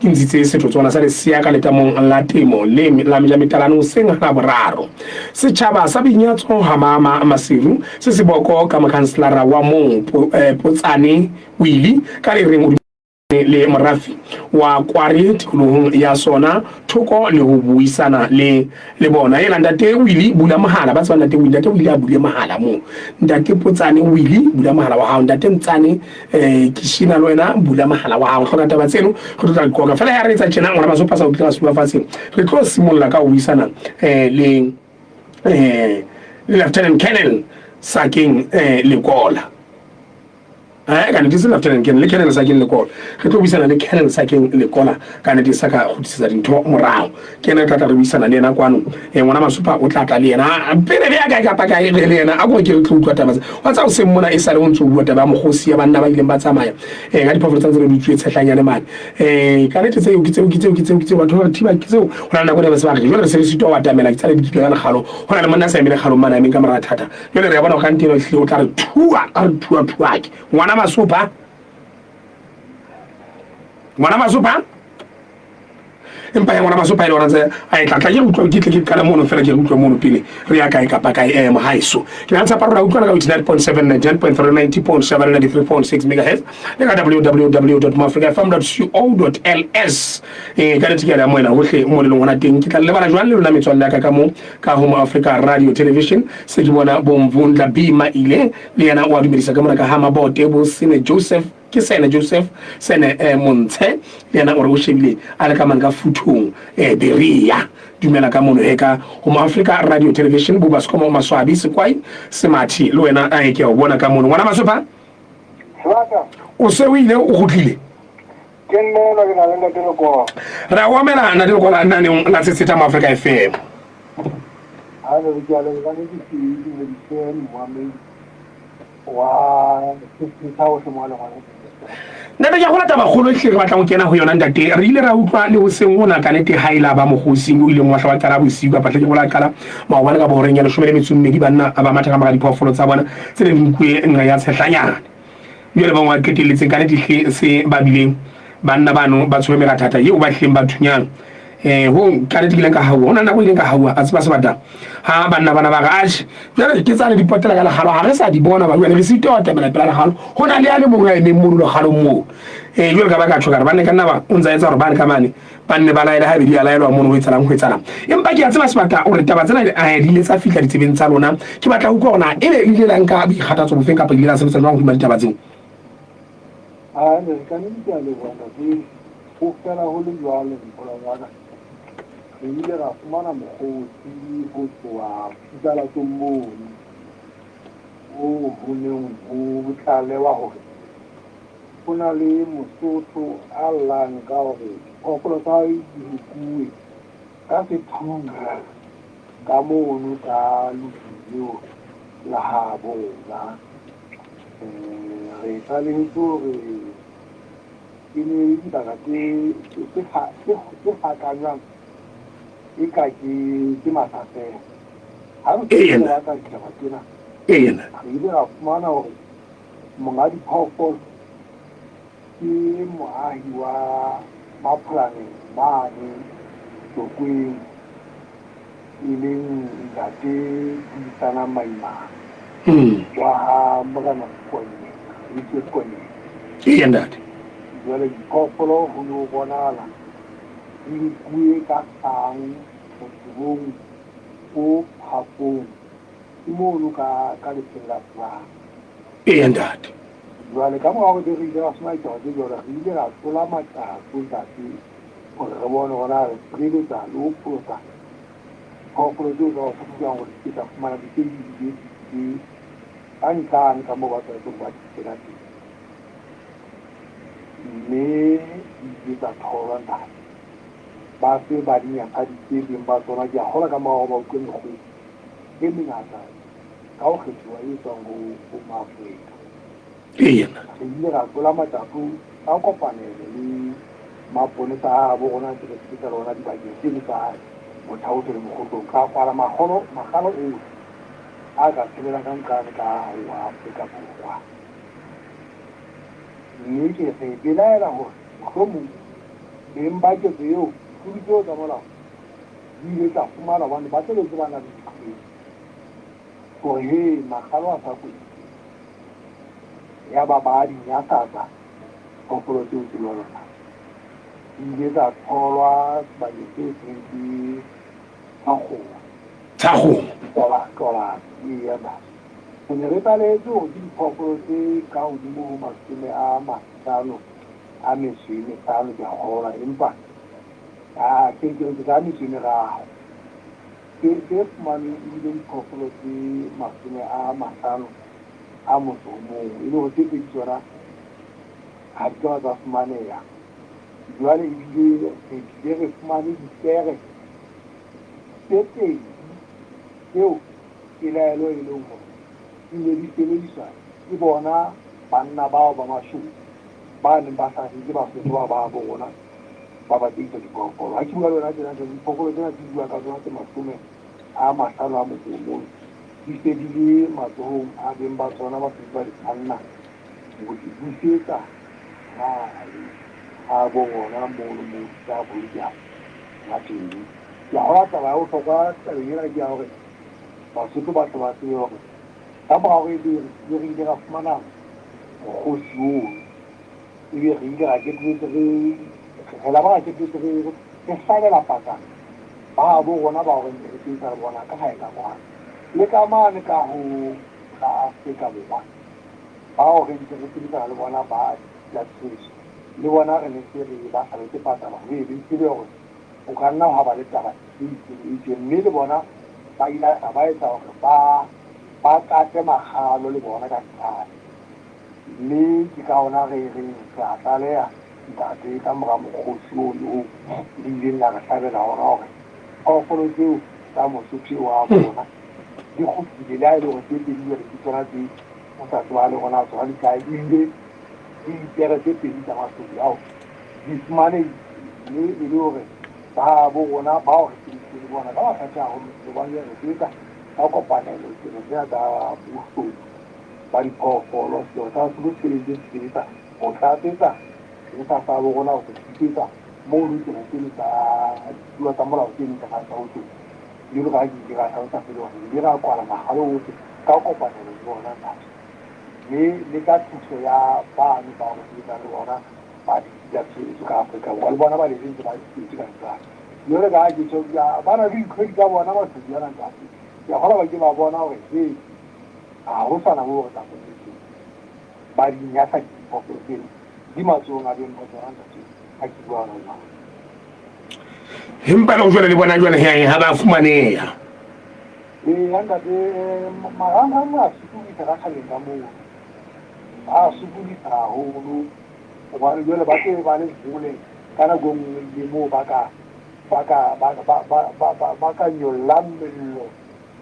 Ke ntshitse setotswana sa lesea ka letamong la temo le la mejametalane hoseng ha Laboraro. Setjhaba sa Boinyatso ha Maama Maseru se seboko ka mokhanselara wa moo Potsane Willie ka le reng o le morafi wa Kware tikolohong ya sona thoko le ho buisana le le bona. Ela ntate Willie bula mohala, ba tseba ntate Willie, ntate Willie a bule mohala moo. Ntate Potsane Willie bula mohala wa hao, ntate Ntsane Kishina le wena bula mohala wa hao. Hloka taba tseno re tlo tla di qoqa. Fela ya re etsa tjena ngwana Masopha sa utlwela sefuba fatshe. Re tlo simolla ka ho buisana le Lieutenant Colonel Sakeng Lekola. Ka nnete se Lieutenant Colonel le Colonel Sakeng Lekola. Re tlo buisana le Colonel Sakeng Lekola ka nnete sa ka kgutlisetsa dintho morao. Ke yena re tla tla re buisana le yena kwano. Ngwana Masopha o tla tla le yena pele re ya kae kapa kae re le yena. A ko ke re tlo utlwa taba tse. Wa tseba hoseng mona e sale o ntso bua taba ya mokgosi ya banna ba ileng ba tsamaya ka diphoofolo tsa ntse di utsuwe tshehlanyane mane. Ka nnete tseo ke tseo ke tseo ke tseo ke tseo batho ba re thiba ke tseo. Ho na le nako e ne ba se ba re jwale re se re sitwa ho atamela ke tsale di ka lekgalo. Ho na le monna a sa eme lekgalong mane a emeng ka mora thata. Jwale re a bona gore kante eno ehlile o tla re thua, a re thua thuake. Ngwana Masopha. Ngwana Masopha. Empa ya ngwana Masopha e le hona ntse a e tla tla ke utlwa ke tle ke qale mono fela ke re utlwa mono pele re ya kae kapa kae mohaeso. Ke na tshepa rona utlwana ka 89.7 99.3 90.7 93.6 megahertz le ka www.moafricafm.co.ls. Ka nnete ke a le amohela hohle mo le leng hona teng. Ke tla le lebala jwang le lona metswalle ya ka ka mo ka ho Moafrika Radio Television. Se ke bona bo Mvundla B Maile le yena o a dumedisa ka mona ka ha Mabote bo Sene Joseph ke Sene Joseph Sene Montshe le yena o re o shebile a le ka mang ka futhong Berea. Dumela ka mono he ka ho Moafrika Radio Television bo Baskomo Maswabi Sekwai Semathi le wena ke a o bona ka mono. Ngwana Masopha o se o ile o kgutlile. Ke nna ke na le Ntate Lekola. Re a o amela Ntate Lekola naneong la Setseta mo Afrika FM. Ha re ke a leboha ne ke se dumedise moamedi wa Setseta o se mo le gona. Ntate ke a gola taba kgolo ehlile re batlang ho kena ho yona ntate. Re ile ra utlwa le hoseng hona ka nete ha e la ba mokgosing o ileng wa hla wa qala bosiu kapa hle ke gola qala maobane ka bohoreng ya 12 banna ba matha ka mora diphoofolo tsa bona tse neng di nkuwe nqa ya tshehlanyana. Jwale ba ba qetelletseng ka nnete hle se ba bileng banna bano ba tshwere merathatha eo ba hlileng ba thunyang. Hoo ka nnete ke ileng ka hauwa, ho na le nako e ileng ka hauwa a tseba sebata ha banna bana ba re atjhe jwale ke tsane di potela ka lekgalo ha re sa di bona ba jwale re sitwa ho atamela pela lekgalo. Ho na le a le mong a emeng mono lekgalong moo. Jwale ka ba ka tjho ka re banne ka nna ba o ntsa etsa hore bane ka mane ba nne ba laele haebe di a laelwa mono ho etsalang ho etsalang. Empa ke a tseba sebaka hore taba tsena di ile tsa fihla ditsebeng tsa lona. Ke batla ho utlwa hore na ebe le ile la nka boikgathatso bofeng kapa le ile la sebetsa jwang hodima ditaba tseo. Ae, ka nnete ke a leboha ntate. Ho fela ho le jwalo moholang wa ka, re ile ra fumana mokgosi ho tloha Phutalatsong mono, moo ho neng ho tlalewa hore Ho na le Mosotho a llang ka hore diphoofolo tsa hae di hukuwe ka sethunya ka mono ka lefung leo la habo rona. Re tlalehetswe hore e ne e le dibaka tse hakanywang eka ke mahlasela. Ha re se re batla ditaba tsena, re ile ra fumana hore Monga diphoofolo ke moahi wa Mapholaneng mane Tlokweng, e leng Ntate Buisanang Maimane wa ha Morena Konyena, Richard Konyena. Eya, ntate. Jwale diphoofolo ho ne ho bonahala di nkuwe ka kgang motebong o phafong. Ke mono ka, ka lefeng la Bra. Eya, ntate. Jwale, ka mora hore be re ile ra fumana ditaba tse jwalo, re ile ra tlola matjato, ntate, hore re bone hore na re sireletsa le ho pholosa diphoofolo tseo tsa Basotho jwang hore di se ke tsa fumana di se di bile di bile ka nqane ka moo ba tlwaetseng ba di ka teng. Mme di ile tsa tholwa, ntate. Ba se ba di nyakgaditse beng ba tsona. Ke a kgolwa ka mora hore ba utlwe mekgosi e mengata ka ho kgethiwa e tswang ho Maafrika. Eena. Re ile ra tlola matjato ka kopanelo le maponesa a habo rona ntse re sebetsa le ona dibakeng tseno tsa Mothaotho le Mokgotlong. Ra kwala makgolo, makgalo ohle a ka tshebelang ka nqane ka ho Afrika Borwa. Mme ke re belaela hore mohlomong Beng ba ketso eo, ditlodi tseo tsa molao di ile tsa fumana hobane ba tleletse ba na le ditlodi hore he makgalo a sa kwetse. Yaba ba di nyahlatsa phoofolo tseo tse jwalo. Di ile tsa tholwa sebakeng se seng ke Thakgomo. Thakgomo. Tola, tola, eya ba. Re ne re tlalehetse hore ke diphoofolo tse ka hodimo ho 55, ke a kgolwa, empa a ke ke ke tsa metso e meraro. Tse tse fumanweng e bile diphoofolo tse 51, e le hore tse pedi tsona ha di ka tsa fumaneha. Jwale ebile re bile re fumane dipere tse pedi tseo pelaelo e leng hore di ne di sebediswa ke bona banna bao ba mashodu ba neng ba hlasetse Basotho bao ba bo rona ba ba teisa diphoofolo. Ha ke bua le wena tjena, jwale diphoofolo tsena tse bua ka tsona tse 51 di se di le matsohong a beng ba tsona ba setse ba di kganna ho di busetsa hae ha bo rona mono moo di tla bolokeha hona teng. Ke a kgolwa taba ya bohlokwa tabeng ena ke ya hore Basotho ba tle ba tsebe hore ka mora hore ebe re re ile ra fumana mokgosi ono, ebe re ile ra qetelletse re re la ba ra qetelletse re re hlabela pakana ba bo rona ba hore re sebetsa le bona ka hae ka kwana le ka mane ka ho la Afrika Borwa bao re ntse re sebetsana le bona ba ya tsheso le bona re ne se re ba hlabetse patala hore ebe tsebe hore ho ka nna hwa ba le taba e itseng e itseng mme le bona ba ile ba etsa hore ba ba kate makgalo le bona ka nqane mme ke ka hona re reng re a tlaleha ntate ka mora mokgosi ono oo le ileng la re hlabela ona hore phoofolo tseo tsa Mosotho wa bona di kgutlile le ha e le hore tse pedi jwale ke tsona tse o sa tsebahale hore na tsona di kae ebile le dipere tse pedi tsa mashodu ao di fumanehile mme e le hore ba bo rona bao re sebeditseng le bona ka mafatshe haholo hobane re sebetsa ka kopanelo tsena tsena tsa boshodu ba diphoofolo seo sa Basotho se ntse se sebetsa ho tlatsetsa setsa sa bo rona ho se thusetsa moo le tsena tseno tsa ditulo tsa molao tse ding tsa tsa boshodu jwalo ka ha ke ile ka hlalosa pele hore re ile ra kwala makgalo ohle ka kopanelo le bona ntate mme le ka thuso ya bano bao re sebetsang le bona ba ditsi tsa tshireletso ka Afrika Borwa le bona ba le ntse ba tsetse ka ntsane jwalo ka ha ke tjho ba na le dikgwedi tsa bona basodi bana ntate ke a kgolwa ba ke ba bona hore he ha ho sana moo re tla felletseng ba di nyatsa diphoofolo tseno di matsohong a beng ba tsona ntate ha ke bua hona jwale. Empa le jwale le bona jwale he ha ba fumaneha. Ee, ntate, marangrang a sokodisa ka thabeng ka moo. A sokodisa haholo hobane jwale ba tse ba le hole ka nako e nngwe le moo ba ka ba ka ba ba ba ba ba ka nyollang mello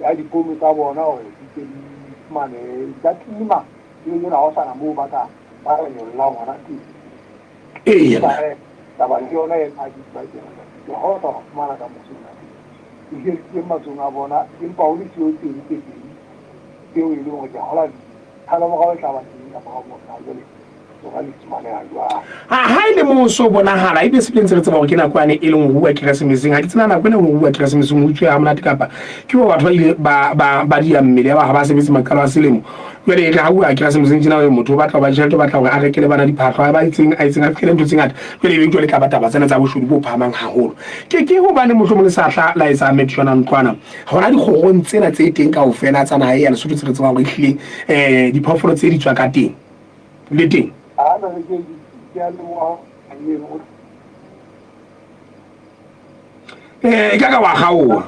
ya difounu tsa bona hore di tle di fumane di ka tima ebe jwale ha ho sana moo ba ka ba ka nyollang hona teng. Eya. Taba ke yona ena ke bua ke yona. Ke kgotsa ho fumana ka moso e teng matsohong a bona empa ho le siyo teng tse pedi tseo e leng hore ke a kgolwa tshalomorao e tla ba teng ka morao mona jwale tsona di fumaneha jwang. Ha e le moo so bonahala ebe se ntse re tseba hore ke nako yane e leng ho bua keresemeseng ha ke tsena nako ena ho bua keresemeseng ho utswe ha monate kapa ke bo batho ba ile ba ba ba dia mmele ya ba ha ba sebetse maqalo a selemo jwale e re ha bua keresemeseng tjena hore motho o batla ho ba tjhelete o batla hore a rekele bana diphahlo a ba etseng a etseng a fihlele ntho tse ngata jwale ebe jwale tla ba taba tsena tsa boshodu bo phahamang haholo ke ke hobane mohlomong le sa hla la etsa metjwana ntlwana hona dikgorong tsena tse teng kaofela tsa naha ya Lesotho tse re tsebang hore ehlile diphoofolo tse di tswa ka teng le teng. E ka ka wa kgaoha.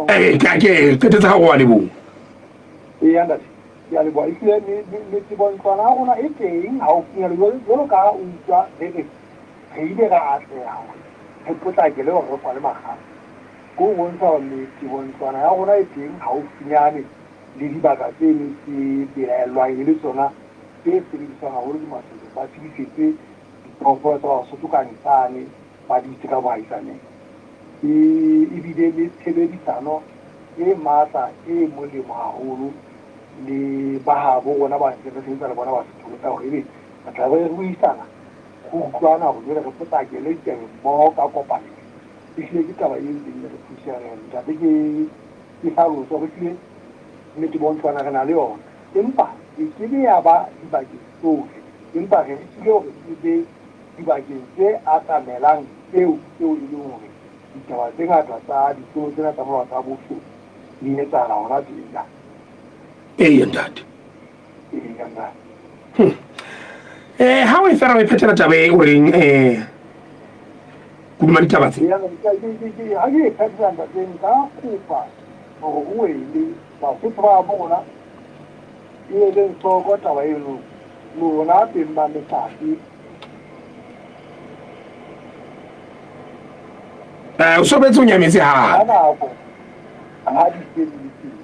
Ee, ke ke qetetse ga go wa leboha. Ee, ntate, ke a leboha. Ehlile metsebontlwana ya rona e teng haufinyana jwalo ka ha o utlwa re re re ile ra atleha hore re potlakele hore re kwale makgasa. Ke ho bontsha hore metsebontlwana ya rona e teng haufinyane le dibaka tseno tse belaellwang e le tsona tse sebediswang haholo ke masole ba tsebisetse diphoofolo tsa Basotho ka nqane ba di ise ka boahisaneng. E ebile le tshebedisano e matla e molemo haholo le ba habo rona ba ntseng re sebetsa le bona ba sepolesa hore ebe re tla be re buisana Ho utlwana hore jwale re potlakele ditabeng mmoho ka kopanelo, ehlile ke taba e ntseng e re thusa re ntate ke ke hlalose hore ehlile nnete bontlwana re na le yona, empa e ke be ya ba dibakeng tsohle, empa re lekile hore e be dibakeng tse atamelang tseo tseo e leng hore ditaba tse ngata tsa ditlolo tsena tsa molao tsa boshodu di etsahala hona teng. Eya ntate. Eya ntate. Ha o e fela o e phethela taba e o reng koduma ditaba tse. Ha ke e phethela ntate nka kopa hore o ele Basotho ba bo rona e eleng hloko taba eno lona beng ba mehlape. O sobetse o nyametse ha. Ka nako ha di se di le teng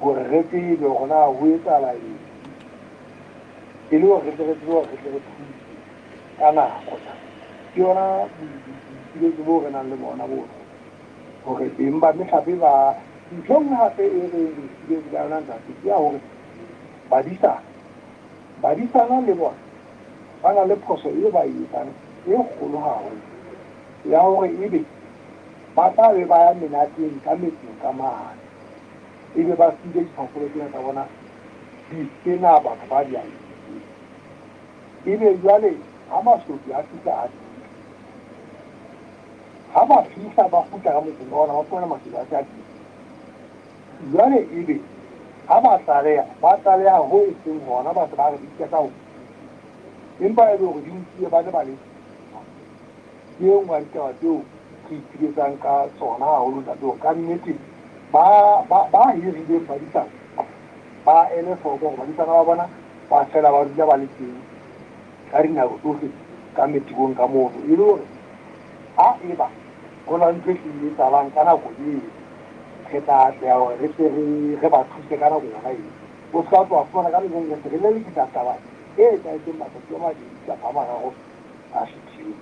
hore re tsebe hore na ho etsahala eng e le hore re tle re tsebe hore re tle re thuse ka nako. Ke yona boipiletso boo re nang le bona bono hore beng ba mehlape ba ntho e nngwe hape e re re ipiletse ka yona ntate ke ya hore badisana badisana le bona ba na le phoso e ba e etsang e kgolo haholo ya hore ebe ba tla be ba ya menateng ka metseng ka mane ebe ba siile diphoofolo tsena tsa bona di sena batho ba di aletseng. Ebe jwale ha mashodu a fihla a di ha ba fihla ba kgutla ka motseng wa bona ba fumana mashodu a se a teng. Jwale ebe ha ba tlaleha ba tlaleha ho e seng hona ba se ba re di qeta ho empa ebe hore di nkuwe ba le ba le Ke e nngwe ya ditaba tseo re ipiletsang ka tsona haholo ntate hore ka nnete ba ba ba hirileng badisana ba ele hloko hore badisana ba bona ba fela ba dula ba le teng ka dinako tsohle ka metebong ka mono e le hore ha eba ho na le ntho e hlileng e etsahalang ka nako eo re tla atleha hore re tle re re ba thuse ka nako yona eo. O se ka tloha fumana ka le leng re se re lelekisa taba e etsahetseng matsatsi a mabedi kapa a mararo a fetileng.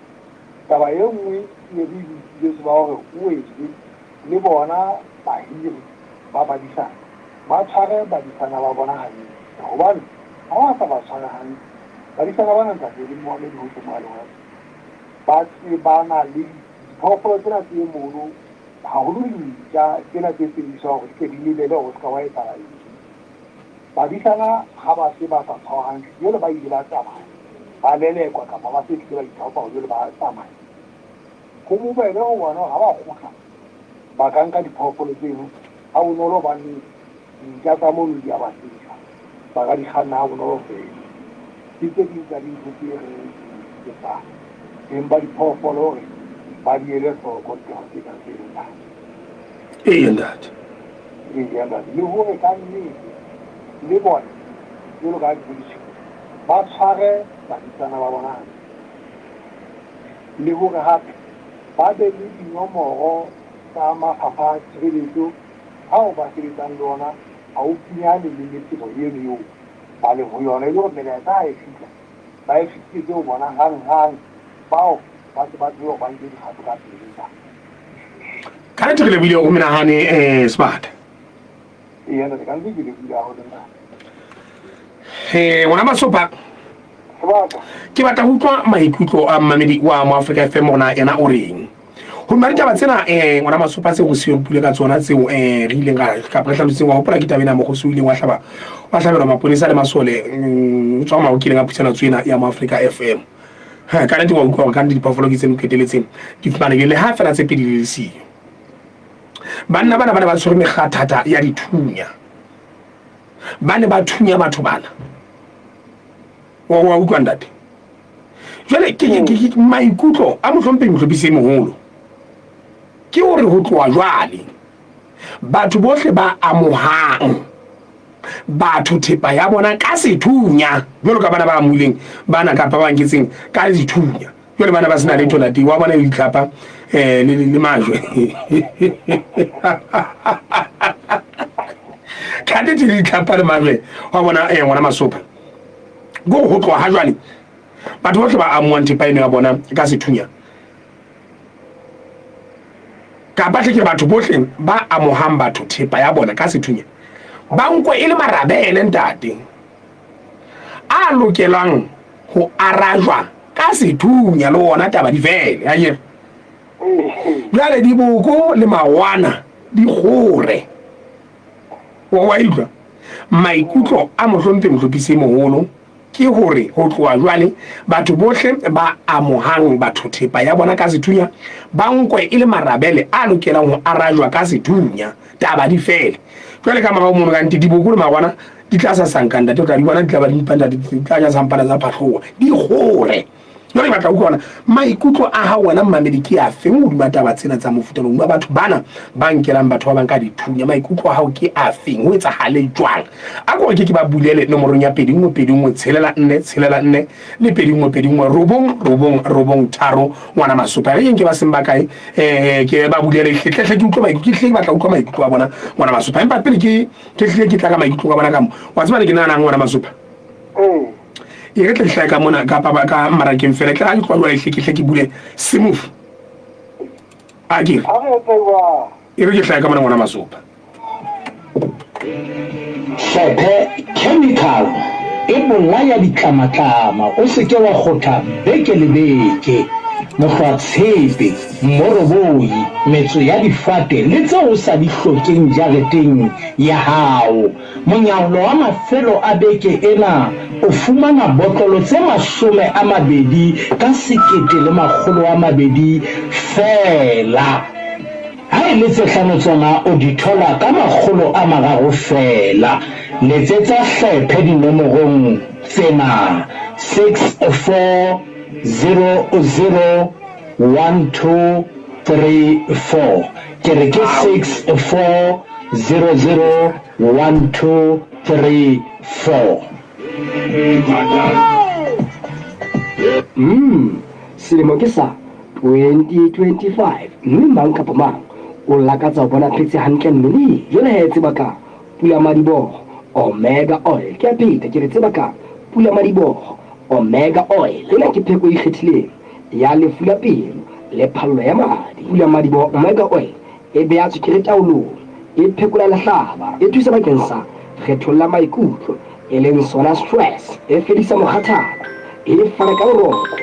Taba e nngwe e be boipiletso ba hore o etse le bona bahiri ba badisana ba tshware badisana ba bona hantle, hobane ha ba sa ba tshware hantle badisana bana ntate le momamedi hohle mo a leng hona ba tsebana le diphoofolo tsena tse mono haholo dintja tsena tse sebediswang hore di tle di lebele hore o se ka wa etsahala eng. Badisana ha ba se ba sa tshwarwa hantle, jwale ba ile ba tsamaya, ba lelekwa kapa ba se hlile ba ithaopa hore jwale ba tsamaya. Ho bobebe ho bona hore ha ba kgutla ba ka nka diphoofolo tseno ha bonolo hobane dintja tsa mono di a ba tseba, ba ka di kganna ha bonolo feela. Ke tse ding tsa dintho tse re di etsang beng ba diphoofolo hore ba di ele hloko ditaba tse kang tseno ntate. Eya ntate. Eya ntate. Le hore ka nnete le bona jwalo ka ha ke boletse ba tshware badisana ba bona hantle. Le hore hape ba be le dinomoro tsa mafapha a tshireletso ao ba sebetsang le ona haufinyane le metebo eno eo ba leng ho yona e le hore melaetsa ha e fihla ba e fetisetse ho bona hanghang bao ba se ba tsebe hore ba nke dikgato ka pele ntate. Ka nnete re lebohile ho menahane Sebata. Eya ntate, ka nnete ke lebohile haholo ntate. Ngwana Masopa. Sebata. Ke batla ho utlwa maikutlo a mmamedi wa mo Africa FM hore na ena o reng. Ho ditaba tsena ngwana Masopa tseo re seng pule ka tsona tseo re ileng ra kapa re hlalositseng wa hopola ke taba ena mokgosi o ileng wa hlaba wa hlabelwa maponesa le masole o tswa maokileng a phusana tswena ya mo Africa FM. Ha ka nnete wa utlwa hore ka nnete diphoofolo ke tse qeteletseng di fumanehile le ha fela tse pedi di le siyo. Banna bana ba ne ba tshwere mekgathatha ya dithunya. Ba ne ba thunya batho bana. Wa wa utlwa ntate. Jwale ke ke maikutlo a mohlomphehi mohlophisi e moholo ke hore ho tloha jwale batho bohle ba amohang batho thepa ya bona ka sethunya jwalo ka bana ba amohileng bana kapa ba nketseng ka dithunya jwale bana ba sena letho ntate wa bona le ditlhapa le majwe ka nnete le ditlhapa le majwe wa bona ngwana Masopa ko ho tloha ha jwale batho bohle ba amohang thepa eno ya bona ka sethunya kapa hle ke batho bohle ba amohang batho thepa ya bona ka sethunya ba nkwe e le marabele ntate a lokelang ho arajwa ka sethunya le ona taba di fele akere jwale diboko le mawana di kgore wa utlwa maikutlo a mohlomphe mohlophisi e moholo ke hore ho tloha jwale batho bohle ba amohang batho thepa ya bona ka sethunya ba nkwe e le marabele a lokelang ho arajwa ka sethunya taba di fele jwale ka morao mono kante diboko le magwana di tla sa sanka ntate o tla di bona di tla ba di mpa ntate di tla ja sampana tsa phahloa di kgore jwale ke batla utlwa ona maikutlo a hao wena mmamedi ke a feng hodima taba tsena tsa mofuta ono batho bana ba nkelang batho ba bang ka dithunya maikutlo a hao ke a feng ho etsahale jwang a ko ke ke ba bulele nomorong ya 2 1 2 1 6 4 6 4 le 2 1 2 1 9 9 9 3 ngwana masopa re ke ba seng ba kae eh ke ba bulele hlehle ke utlwa maikutlo ke hle ke batla utlwa maikutlo a bona ngwana masopa empa pele ke ke hlile ke tla ka maikutlo ka bona ka mo wa tseba ne ke nahanang ngwana masopa e re tle hlae ka mona kapa ba ka mmarakeng fela ke ga ke tloa jwale hle ke hle ke bule semofu a ke e re ke hlae ka mona ngwana masopa Hlephe chemical e bolaya ditlamatlama o se ke wa kgotha beke le beke. Mohlwatshepe, mmoroboi, metso ya difate le tseo o sa di hlokeng jareteng ya hao. Monyaolo wa mafelo a beke ena o fumana botlolo tse 20 ka 1200 feela. Ha e le tse hlano tsona o di thola ka 300 feela. Letsetsa hlephe dinomorong tsena, 64 00 1 2 3 4. Ke re ke 6 4 0 0 1 2 3 4. Umm, selemo ke sa 2025 mme mang kapa mang o lakatsa ho bona phetse hantle mmeleng. Jwale he tseba ka pulamadiboho Omega Oil. Ke a pheta ke re tseba ka pulamadiboho Omega Oil. Ena ke pheko e ikgethileng ya lefu la pelo le phallo ya madi. Pulamadiboho Omega Oil e beha tswekere taolong, e phekola lehlaba, e thusa bakeng sa kgethollo ya maikutlo e leng sona stress, e fedisa mokgathala, e fana ka boroko,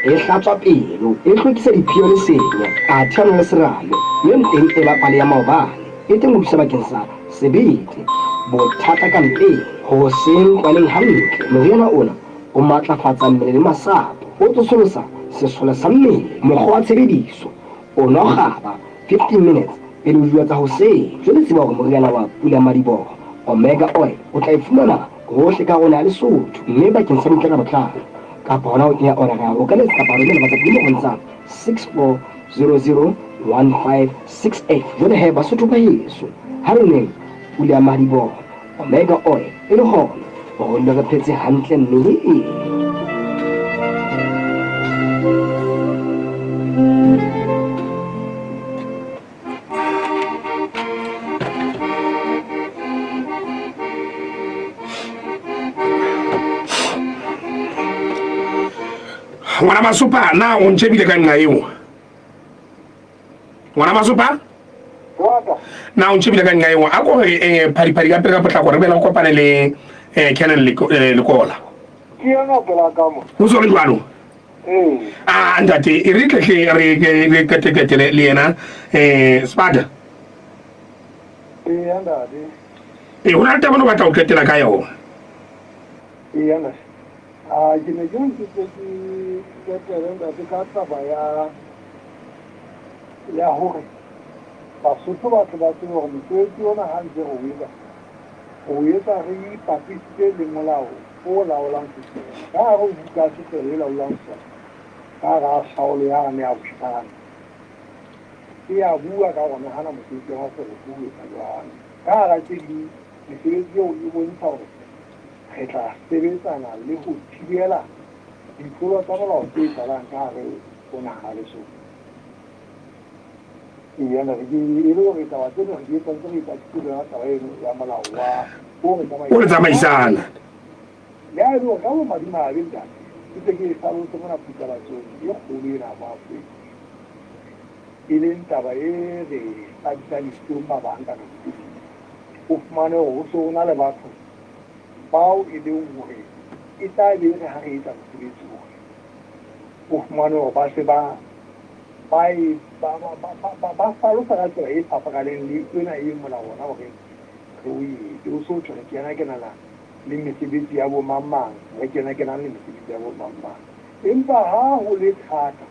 e hlatswa pelo, e hlwekisa diphio le senya, athe yona le serame, mme teng e ba pale ya maobane, e teng ho thusa bakeng sa sebete, bothata ka mpeng, ho se ntlwaneng hantle. Moriana ona o matlafatsa mmele le masapo, o tsosolosa sesole sa mmele. Mokgwa wa tshebediso, o nwa kgaba 15 minutes pele ho dijo tsa hoseng. Jwale tseba hore moriana wa pulamadiboho, Omega Oil, o tla e fumana hohle ka rona ya Lesotho. Mme bakeng sa dintlha ka botlalo kapa hona ho kenya order ya hao, o ka letsa kapa romela WhatsApp dinomorong tsa 64001568. Jwale he Basotho ba heso, ha re nweng pulamadiboho, Omega Oil, e le hona hore re dule re phetse hantle mmeleng. Ngwana Masopa, na o ntšhebile ka nqa eo? Ngwana Masopa? Na o ntšhebile ka nqa eo? A ko re eh, phadiphadi ka pele ka potlako re bela go kopane le eh, Canon Lekola. Ke yena pela ka mo. Ho so le jwalo? Ee. A ntate, e re tletle re re qeteketele le yena eh Spada. Ee, ntate. E ho na le taba o batla ho qetela ka yona. Ee, ntate. A ke ne ke ntse ke qetele ntate ka taba ya ya hore Basotho ba tle ba tsebe hore mosebetsi ona ha ntse re o etsa, re o etsa re ipapisitse le molao o laolang sesole. Ka hare ho buka ya sesole e laolang sesole, ka hara kgaolo yane ya bohlano, e a bua ka hore nahana mosebetsi wa masole ke o etsa jwang. Ka hara tse ding, mesebetsi eo e bontsha hore re tla sebetsana le ho thibela ditlolo tsa molao tse etsahalang ka hare ho naha ya Lesotho. Eya, re ke e le hore taba tseno re di etsa ntse re ipatisitse le yona taba eno ya molao wa o re O re tsamaisana. Le ha e le hore ka bomadimabe ntate, ke se ke e hlalose mona phutlalatsong e kgolo ena mo Afrika, e leng taba e re hlabisang dihlong ba bang ka nako tse ding. O fumane hore ho se ho na le batho bao e leng hore E tla be e re ha re etsa mosebetsi ona, o fumane hore ba se ba ba e ba ba ba ba ba hlalosa ka tsela e fapakaneng le ena e molao ona hore re o etse. O so thwe re kena kenana le mesebetsi ya bo mang mang, re kena kenang le mesebetsi ya bo mang mang. Empa ha ho le thata,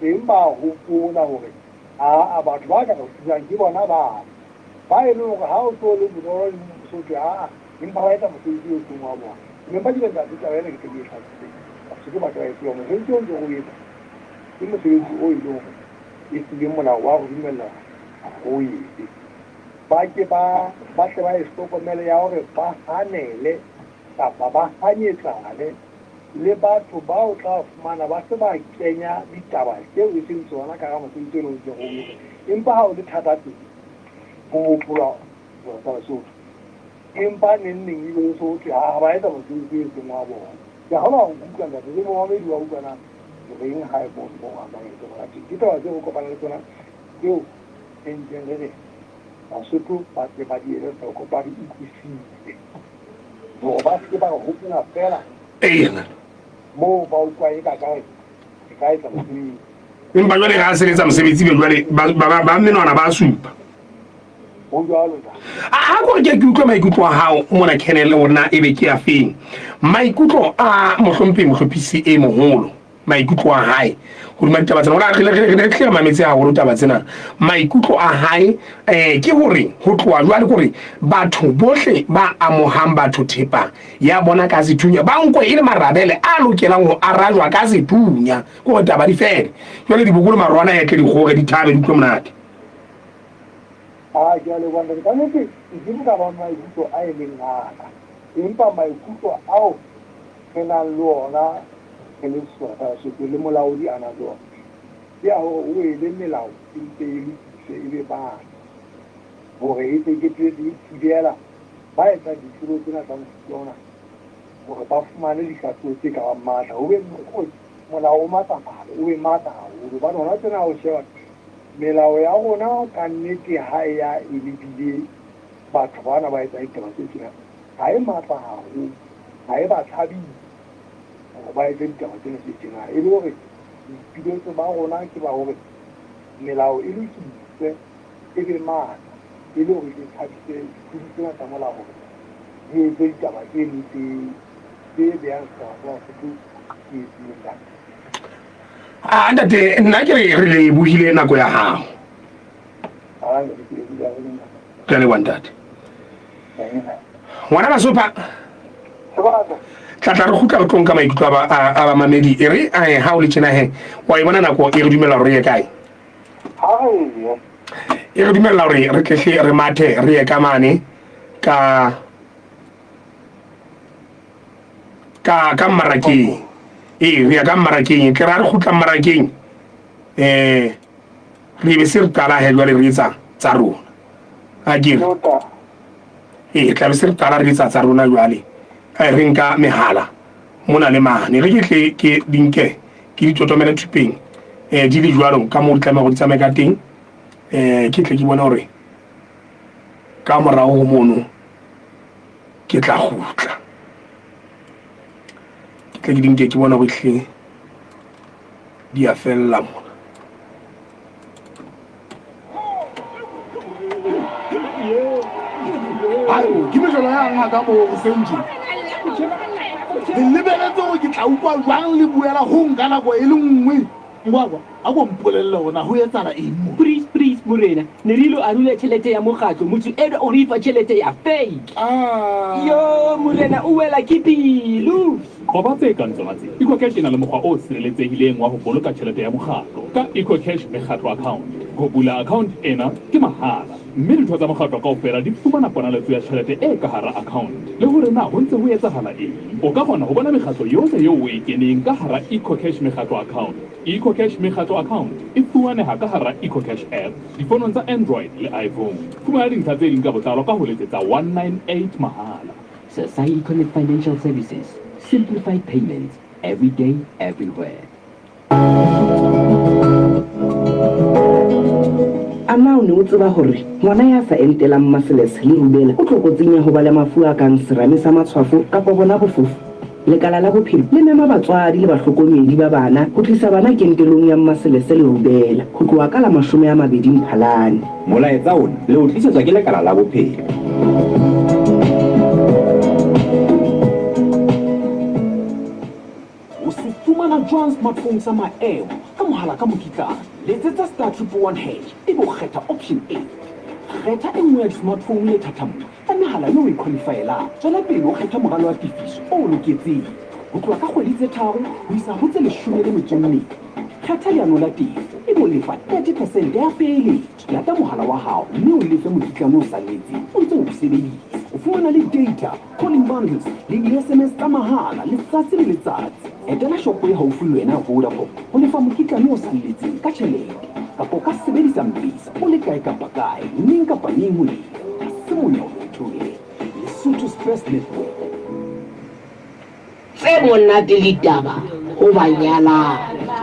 teng ba hopola hore aa batho ba ka re thusang ke bona bana. Ba e leng hore ha o so le bonolo le o so thwe aa empa ba etsa mosebetsi o seng wa bona. Empa ke ntate taba ena ke tle ke e hlakise. Batho ke batho ba e tseba mosebetsi o ntse o etsa ke mosebetsi o e leng hore e hlile molao wa re dumella hore re o etse. Ba ke ba ba hle ba e hlokomele ya hore ba hanele kapa ba hanyetsane le batho ba o tla fumana ba se ba kenya ditaba tseo e seng tsona ka hara mosebetsi ona o ntseng o etsa. Empa ha o le thata teng ho hopolwa tsa Basotho. Empa neng neng ebe ho se ho thwe ha ba etsa mosebetsi e seng wa bona. Ke a kgolwa wa nkutlwa ntate, le momamedi wa utlwa na ke reng ha e mono mo go amang le tsona. Ke taba tseo re kopanang le tsona tseo re ntseng re re Basotho ba tle ba di ele hloko, ba di utlwisise hore ba se ke ba re hopola feela moo ba utlwa eka ka re ka etsa mosebetsi. Empa jwale ga a sebetsa mosebetsi be jwale ba menwana ba supa. Ho jwalo ntate. A ko ke ke utlwe maikutlo a hao mona Colonel hore na ebe ke a feng. Maikutlo a mohlomphehi mohlophisi e moholo, maikutlo a hae hodima ditaba tsena. Hore re re re tle mametse haholo taba tsena. Maikutlo a hae eh ke hore ho tloha jwale kore batho bohle ba amohang batho thepa ya bona ka sethunya ba nkwe e le marabele a lokelang ho arajwa ka sethunya. Ke hore taba di fele. Jwale diboko le marwana ya tle di kgore di thabe di utlwe monate. A ke a leboha ntate. Ka nnete nke ke ka ba maikutlo a e leng a ka, empa maikutlo ao re nang le ona re le setjhaba sa Basotho le molaodi a nang le ona ke ya hore o ele melao e mpe e lokiswe e be matla hore e tle e qetelletse e thibela ba etsang ditlolo tsena tsa mofuta ona hore ba fumane dikahlolo tse ka bang matla. Ho be molao o matlafale, o be matla haholo hobane hona tjena ha o sheba Melao ya rona ka nnete ha e ya e lebile batho bana ba etsang ditaba tse tjena, ha e matla haholo, ha e ba tshabise hore ba etse ditaba tsena tse tjena. E le hore boipiletso ba rona ke ba hore melao e lokiswe, e be matla, e le hore e tshabise ditlodi tsena tsa molao hore di etse ditaba tseno tse tse behang setjhaba sa Basotho tsietsing ntate. A ntate nna ke re re lebohile nako ya gago. Ke a leboha ntate. Ngwana Basopha. Tla tla re kgutla re tlo nka maikutlo a bamamedi e re ha o le tjena he wa e bona nako e re dumela hore re ye kae? E re dumella hore re tlehle re mathe re ye ka mane ka ka ka mmarakeng ee re ya ka mmarakeng e tle ra re kgutla mmarakeng um re be se re qala he jwale re etsa tsa rona a kere ee tla be se re qala re etsa tsa rona jwale re nka mehala mona le mane re ke tle ke di nke ke di totomele thupeng um di le jwalo ka moo di tlameha go di tsamaye ka teng um ke tle ke bone gore ka morago go mono ke tla kgutla ke tle ke di nke ke bona gore hlile di a fella mona. Ke mehlolo ya ngaka moo hoseng tje. Le lebeletse hore ke tla utlwa jwang le buela ho nka nako e le nngwe? Ngwakwa, a ko mpolelle hore na ho etsahala eng mo. Please, please, morena, ne re ilo arula tjhelete ya mokgatlo, motho enwa o re fa tjhelete ya fake. Yo, morena o wela ke pelo. Qoba tse kang tsona tse. EcoCash e na le mokgwa o sireletsehileng wa ho boloka tjhelete ya mokgatlo ka EcoCash Mekgatlo Account. Ho bula account ena ke mahala mme ditho tsa mokgatlo kaofela di fumana ponaletso ya tjhelete e ka hara account le hore na ho ntse ho etsahala eng. O ka kgona ho bona mekgatlo yohle eo o e keneng ka hara EcoCash Mekgatlo Account. EcoCash Mekgatlo Account e fumaneha ka hara EcoCash app difonong tsa Android le iPhone. Fumana dintlha tse ding ka botlalo ka ho letsetsa 198 mahala. Sasai Econet Financial Services, simplified payments every day, everywhere. A na o ne o tseba hore ngwana ya sa entelang maseles le rubela o tlokotsing ya ho ba le mafu a kang serame sa matshwafo kapa bona bofofu? Lekala la Bophelo le mema batswadi le bahlokomedi ba bana ho tlisa bana kentelong ya Mmaselese le Rubela ho tloha ka la 20 Mphalane. Molaetsa ona le o tlisetswa ke Lekala la Bophelo. O se fumana jwang smartphone sa maemo ka mohala ka mokitlane? Letsetsa star triple one hash ebe o kgetha option 8. Kgetha e nngwe ya di-smartphone lethathamong la mehala eo o e khwalifaelang. Tswela pele o kgethe moralo wa tefiso o o loketseng, ho tloha ka kgwedi tse tharo ho isa ho tse 14. Kgetha leano la tefo ebe o lefa 30 percent ya peeletso. Lata mohala wa hao mme o lefe mokitlane o salletseng o ntse o o sebedisa. O fumana le data, calling bundles le di-SMS tsa mahala letsatsi le letsatsi. Etela shopo e haufi le wena ya Vodacom ho lefa mokitlane o salletseng ka tjhelete kapa o ka sebedisa M-Pesa o le kae kapa kae, neng kapa neng ho lefa. Ha se monyolotho he. Lesotho's first network. Tse monate litaba ho ba nyalang.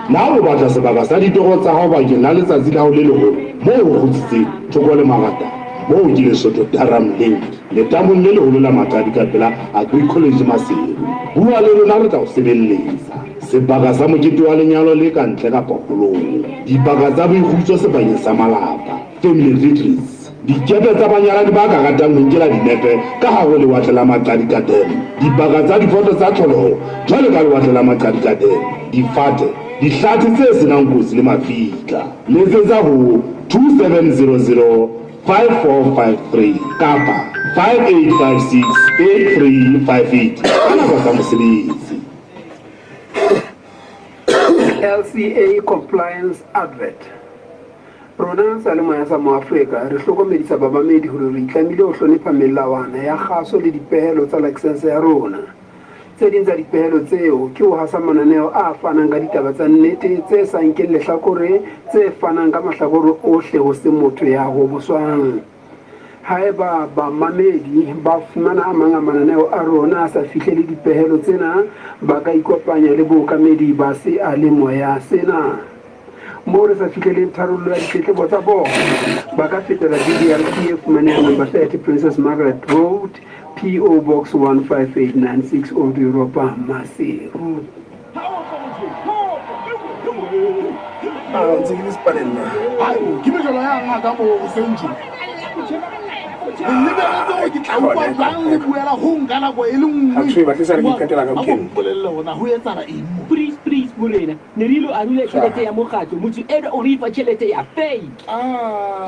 Na o batla sebaka sa ditoro tsa hao bakeng la letsatsi la hao le leholo moo ho kgutsitseng, thoko le marata? Moo ke Lesotho Durham Link, letamong le leholo la Matadi ka pela Agri College Maseru. Bua le rona re tla o sebelletsa. Sebaka sa mokete wa lenyalo le ka ntle kapa holong. Dibaka tsa boikgutso sebakeng sa malapa, family retreats. Dikepe tsa banyalani ba ka ratang ho nkela dinepe ka hare ho Lewatle la Maqadika Dam. Dibaka tsa difoto tsa tlholeho jwalo ka Lewatle la Maqadika Dam, difate, dihlathe tse se nang kotsi le mafika. Letsetsa ho 2700 5453 kapa 5856 8358 ka nako tsa mosebetsi. LCA Compliance Advert Rona seyalemoya sa Moafrika re hlokomedisa bamamedi hore re itlamile ho hlonepha melawana ya kgaso le dipehelo tsa lakesense ya rona. Tse ding tsa dipehelo tseo ke ho hasa mananeo a fanang ka ditaba tsa nnete tse sa nkeng lehlakore tse fanang ka mahlakore ohle ho se motho ya hoboswang. Haeba bamamedi ba fumana a mang a mananeo a rona a sa fihlele dipehelo tsena, ba ka ikopanya le bookamedi ba seyalemoya sena. Moo re sa fihleleng tharollo ya ditletlebo tsa bona, ba ka fetela VDRP e fumanehang number 30 Princess Margaret Road, PO Box 15896 Old Europa, Maseru. Ah, ntse ke le sepaneng nna. Ayo, ke mejolo ya ngaka mo hoseng tje. Le lebeletse hore ke tla utlwa jwang le buela ho nka nako e le nngwe. Ha thwe ba tlisa re ke qetela ka A ko weekend. mpolelle hore na ho etsahala eng mo. Please please morena ne re ilo arula tjhelete ya mokgatlo motho enwa o re fa tjhelete ya fake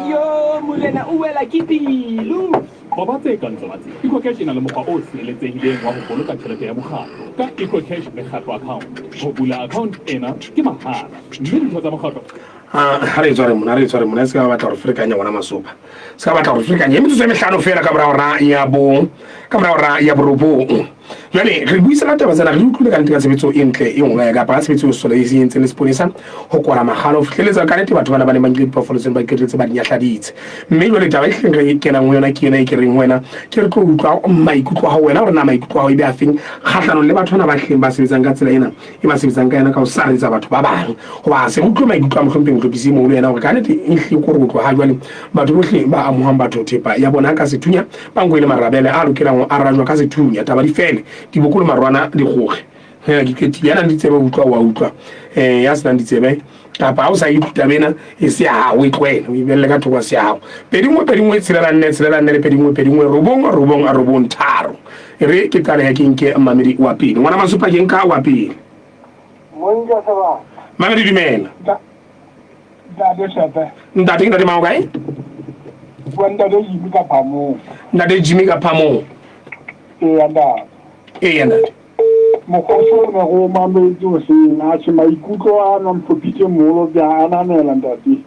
yo morena o wela ke pelo. Qoba tse kang tsona tse. EcoCash e na le mokgwa o sireletsehileng wa ho boloka tjhelete ya mokgatlo ka EcoCash Mekgatlo Account. Ho bula account ena ke mahala mme ditho tsa mokgatlo. Ha re e tshware mona, ha re e tshware mona, e se ka ba batla ho re ferekanya ngwana masopa. Se ka batla ho re ferekanya. E metsotso e mehlano feela ka mora hora ya bo, ka mora hora ya borobong. Jwale re buisana taba tsena, re di utlwile ka nnete ka tshebetso e ntle e nngwe kapa ka tshebetso e sole e se entseng le seponesa ho kwala makgalo ho fihleletsa ka nnete batho bana ba neng ba nkile diphoofolo tseno ba qetelletse ba di nyahladitse. Mme jwale taba e hlileng re kenang ho yona ke ena e ke reng ho wena ke re tlo utlwa maikutlo a hao wena hore na maikutlo a hao e be afeng kgahlanong le batho bana ba hlileng ba sebetsang ka tsela ena e ba sebetsang ka yona ka ho saretsa batho ba bang. Hoba se re utlwe maikutlo a mohlomphehi Mohlophisi e moholo yena hore ka nnete e hlile ke hore ho tloha ha jwale batho bohle ba amohang batho thepa ya bona ka sethunya ba nko e le marabele a lokelang ho arajwa ka sethunya. Taba di fele, diboko le marwana di kgoge. Hee, ke qetile. Ya nang le ditsebe o utlwa, o a utlwa. Eh, ya se nang ditsebe, kapa ha o sa e utlwe taba ena, e se ya hao, o e tlohele, o e behelle ka thoko, ha se ya hao. 2 1 2 1 6 4 6 4 le 2 1 2 1 9 9 9 3. E re ke qalehe ke nke mmamedi wa pele. Ngwana Masupa ke nka wa pele. Monja Sebaka. Mmamedi dumela. Ntate Shepe. Ntate ke ntate mang o kae? Bua ntate Jimmy ka Phamong. Ntate Jimmy ka Phamong. Eya ntate. Eya ntate. Mokgosi o ne go mametse hoseng atjhe maikutlo a nwa mphopitse moholo ke a ananela ntate.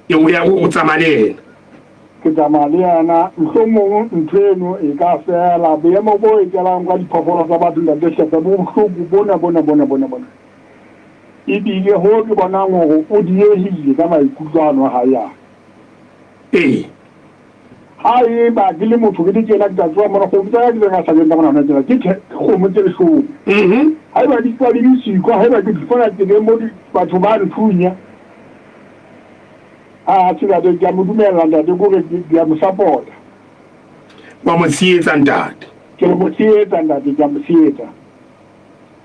E o ya o tsamaya le yena. Ke tsamaya le yena mohlomong ntho eno e ka fela boemo bo e kelang ka diphoofolo tsa batho ntate Shepe bo bohloko bona bona bona bona bona. Ebile hoo ke bonang hore o diehile ka maikutlo ano a hae a. Ee. Ha eba ke le motho ke le tjena ke tla tsoha mona kgomo tsa ka ke tse ka hlabeng ka mona hona tjena ke kgomo tse leshome. Haeba di tswa di le siko haeba ke di fumana tseleng mo batho ba nthunya. Ha atjhe ntate ke a mo dumella ntate ke hore ke a mo support-a. Wa mo tshehetsa ntate. Ke mo tshehetsa ntate, ke a mo tshehetsa.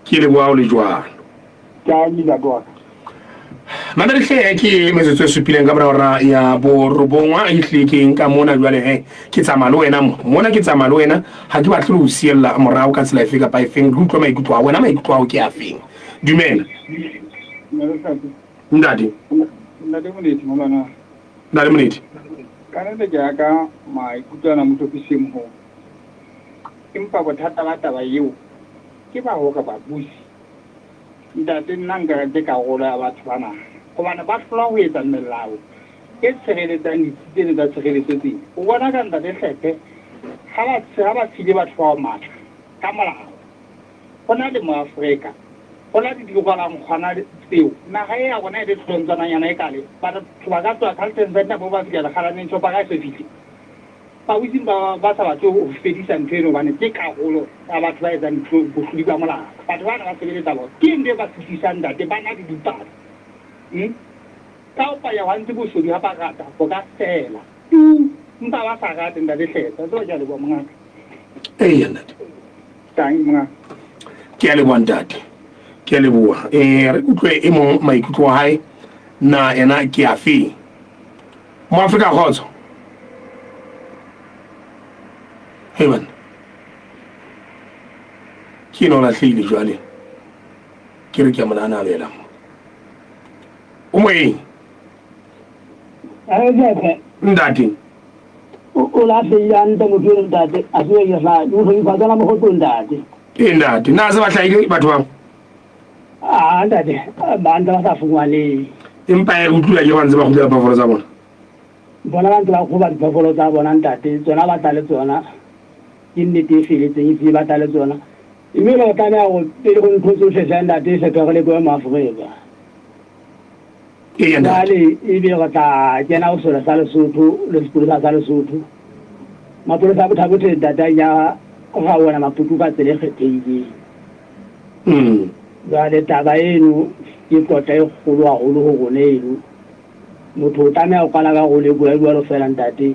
Ke leboha o le jwalo. Ke a ntate wa ka. Mamedi hle ke metsotso e supileng ka mora hora ya borobongwa e hlile ke nka mona jwale he ke tsamaya le wena mo mona ke tsamaya le wena ha ke batle ho siella morao ka tsela efe kapa efeng re utlwa maikutlo a wena maikutlo ao ke a feng dumela ntate Ntate Molethi molwana. Ntate Molethi. Ka nnete ke ya ka maikutlo ana mohlophising moholo. Empa bothata ba taba eo ke ba hore babusi Ntate nna nka re ke karolo ya batho bana hobane ba hlolwa ho etsa melao e tshireletsang ditsi tseno tsa tshireletso tsena. O bona ka Ntate Hlephe ha ba ha ba file batho bao matla ka molao. Ho na le Moafrika, ho na le dirwalankgwana tseo. Naha e ya rona e le tlhontswananyana e kale. Batho ba ka tloha Carlton Centre moo ba fihla Lekgalaneng chopara e so fihle. Babusi ba ba sa batle ho fedisa ntho eno hobane ke karolo ya batho ba etsang ntho bohlodi ba molao. Batho bana ba sebeletsa bona. Ke eng ntho e ba sitisang ntate? Ba na le dipalo. Hmm? Ka ho panya hwa ntse boshodu ha ba rata bo ka fela. Tu! Empa ba sa rate ntate hle. Wa tseba ke a leboha mongaka. Eya ntate. Tanki mongaka. Ke a leboha ntate. Ke a leboha. Eh re utlwe e mong maikutlo a hae na ena ke afe? Moafrika kgotso. Hei banna. Ke ena o lahlehile jwale. Ke re ke a mo nanabela mo. O moyeng. Ntate. O lahlehile hantle motho eno ntate. A se ke hla. Ke mohlomipha tsona mogotlong ntate. Ee ntate. Na se ba hlahile batho bao? Ah ntate, ba ntse ba sa fumaneng. Empa e re utlwile ke ba ntse ba kgutlela phoofolo tsa bona. Bona ba ntse ba kgoba diphoofolo tsa bona ntate, tsona ba tla le tsona. Ke nnete e feletseng e ba tla le tsona. Ebile o tlameha hore pele ho ntho tsohle hle ntate hle re lebohe Moafrika. Eya ntate. Jwale ebe re tla kena ho sole sa Lesotho le sepolesa sa Lesotho. Mapolesa a Botha-Bothe ntate a ya raoela Maputu ka tsela e kgethehileng. Jwale taba eno ke tlotla e kgolo haholo ho rona eno. Motho o tlameha ho qala ka ho leboha jwalo feela ntate.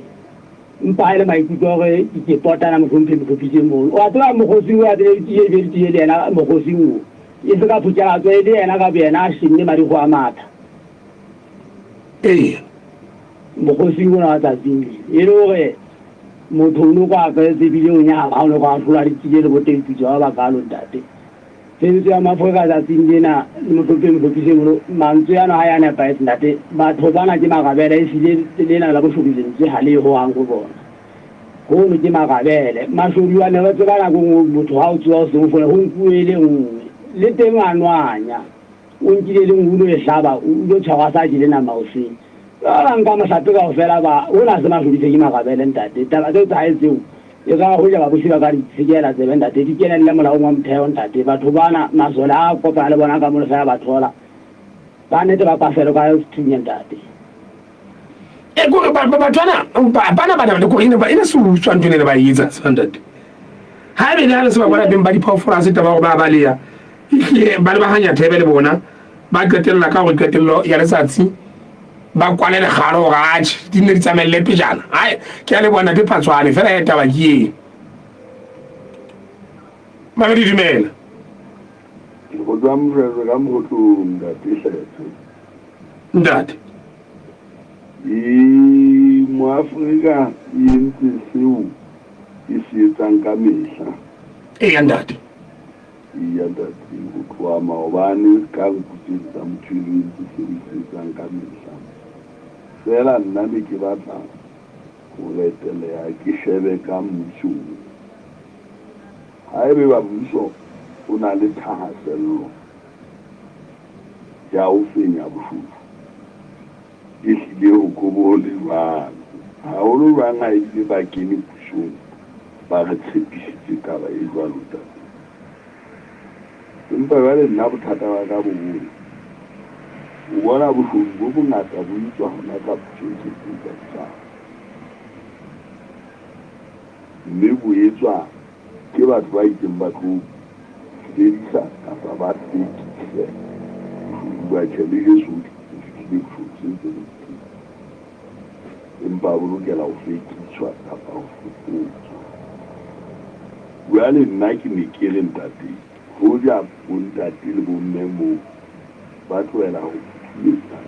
Empa ha e le maikutlo a hore ke potana mohlomphehi mohlophisi e moholo. Wa tseba mokgosi o a tsebe tiye be tiye le yena mokgosi o. E se ka phuthalatso e le yena ka boyena a shenne marikgwe a matha. Ee. Mokgosing ona wa tsatsing le, e le hore motho o no kwa tlwaetse ebile o nyahama ha o no kwa hlola ditsie le boteng-pitso ba bakalo ntate. Tshebetso ya Maafrika tsatsing lena le mohlomphehi Mohlophisi Moholo, mantswe ano ha ya nepahetse ntate. Batho bana ke marabele ehlile lena la boshodu lentswe ha le ye hohang ho bona. Hono ke marabele. Mashodu a ne re tseba nako nngwe motho ha o tsoha o seng o fole ho nkuwe e le nngwe. Le teng a nwanya. O nkile le nngwe o ilo e hlaba o ilo tshwarwa sa jele nama hoseng. Ba ba nka mohlape kaofela ba hona ha se mashodu se ke marabele ntate. Taba tseo tsa hae tseo e ka hoja babusi ba ka di sekehela tsebe ntate di kenelle molaong wa motheo ntate. Batho bana masole a kopana le bona ka mono fela ba thola. Ka nnete ba paselwe ka sethunya ntate. E kore batho bana bana bana le kore e ne se utswa ntho ene ba e etsa se ntate. Ha ebe le ha le se ba bona beng ba diphoofolo ha se taba hore ba baleha. Ehlile ba lebahanya thebe le bona ba qetella ka hore qetello ya letsatsi ba kwale lekgalo hore atjhe di nne di tsamaelle pejana. Hai ke a leboha ntate Phatshwane fela ya taba ke eo. Mamedi dumela. Go tswa Mofefe ka Mogotlong, Ntate Hlephe. Ntate. Ee, Moafrika e entse seo e se etsang ka mehla. Eya, ntate. Eya, ntate, ho tloha maobane ka nku tseno tsa motho eno e entse seo e se etsang ka mehla. Feela nna ne ke batla ho reteleha ke shebe ka mmusong. Haebe ba mmuso o na le thahasello ya ho fenya boshodu, ehlile ho ko bo le jwalo. Haholo jwang ha ebile ba kene pusong ba re tshepisitse taba e jwalo ntate. Empa jwale nna bothata ba ka bo bong, o bona boshodu bo bongata bo etswa hona ka pusong tse tsa setjhaba. Mme bo etswa ke batho ba itseng ba tlo fedisa kapa ba fekise boshodu ba. Tjhe, le Jesu o fihlile boshodu se ntse bo le teng, empa bo lokela ho fekiswa kapa ho fokotswa. Jwale nna ke ne ke re, Ntate, hoja bontate le bomme moo ba tlohela ho futhumetsa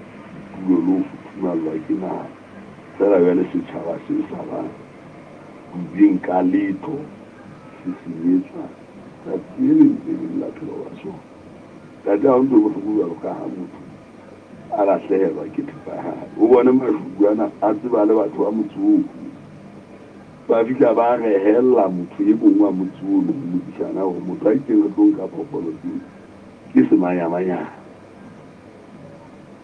ditulo le ho futhumallwa ke naha feela jwale setjhaba se sa ba dubeng ka letho se senyetswa tsatsi le leng le leng la phelo ba sona. Ntate, ha ho ntho e bohloko jwalo ka ha motho a lahlehelwa ke thepa ya hae. O bone mashodu ana a tseba le batho ba motse oo. Ba fihla ba rehella motho e mong wa motse ono ho modisana hore motho a itseng re tlo nka phoofolo tseo ke semanyamanyana.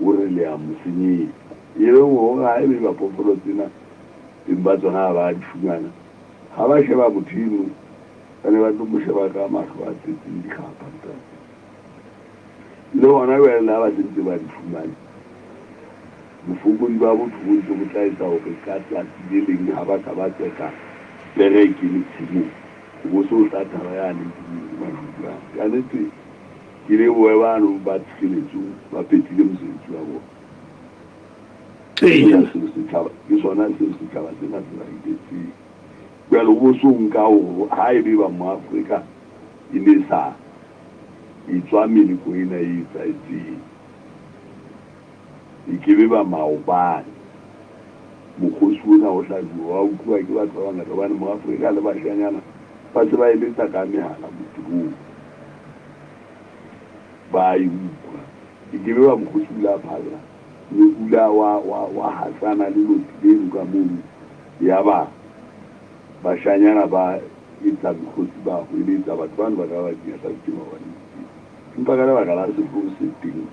O re le a mo senyetsa. E leng hore ha ebe ba phoofolo tsena beng ba tsona ha ba di fumana, ha ba sheba motho eno ba ne ba tlo mo sheba ka mahlo a tletseng dikgapha ntate. Le hona jwale le ha ba se ntse ba di fumane, bofokodi ba botho bo ntse bo tla etsa hore ka tsatsi le leng ha ba ka ba tseka pere e kene tshimong, ho bo se ho tla taba yane e ke mashodu ana. Ka nete ke lebohe bano ba tshireletso ba phethile mosebetsi wa bona. Ke sona seo setjhaba sena se ba etetseng. Jwale o bo so nka hore ha ebe ba Moafrika e ne sa etswa meleko ena e etsahetseng, e ke be ba maobane. Mokgosi ona o hlajuwa wa utluwa ke batho ba bangata hobane Moafrika le bashanyana ba se ba eletsa ka mehala motirong. Ba e utlwa. E ke be ba mokgosi o ile a phalla mme o ile wa, wa, wa hasana le loti leno ka mono. Yaba bashanyana ba etsa mekgosi ba hweletsa, batho bano ba ka ba ba kenya tlase maobane bosiu. Empa ka lebaka la sehloho se teng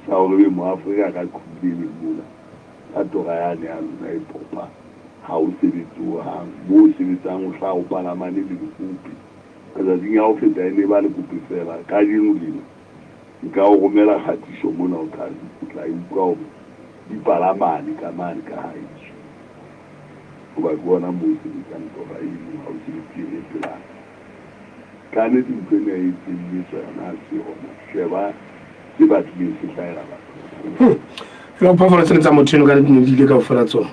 sa hore ebe Moafrika ka qhubu le leng mona, ka tora yane ya lona e popa, ha o sebetse hohang. Moo o sebetsang o hlaha o palamane le lekope. Matsatsing a ho feta e ne e ba lekope feela. Kajeno lena nka o romela kgatiso mona o tla, o tla e utlwa hore di palamane ka mane ka haeso. Hoba ke ona moo o sebetsang tora eno, ha o sebetse e pela ka. Kannete ntho ena e etselletswa yona ha se hona. Sheba se batlileng se hlahela batho. Jwale phoofolo tsena tsa motho eno ka nnete ne di ile kaofela tsona.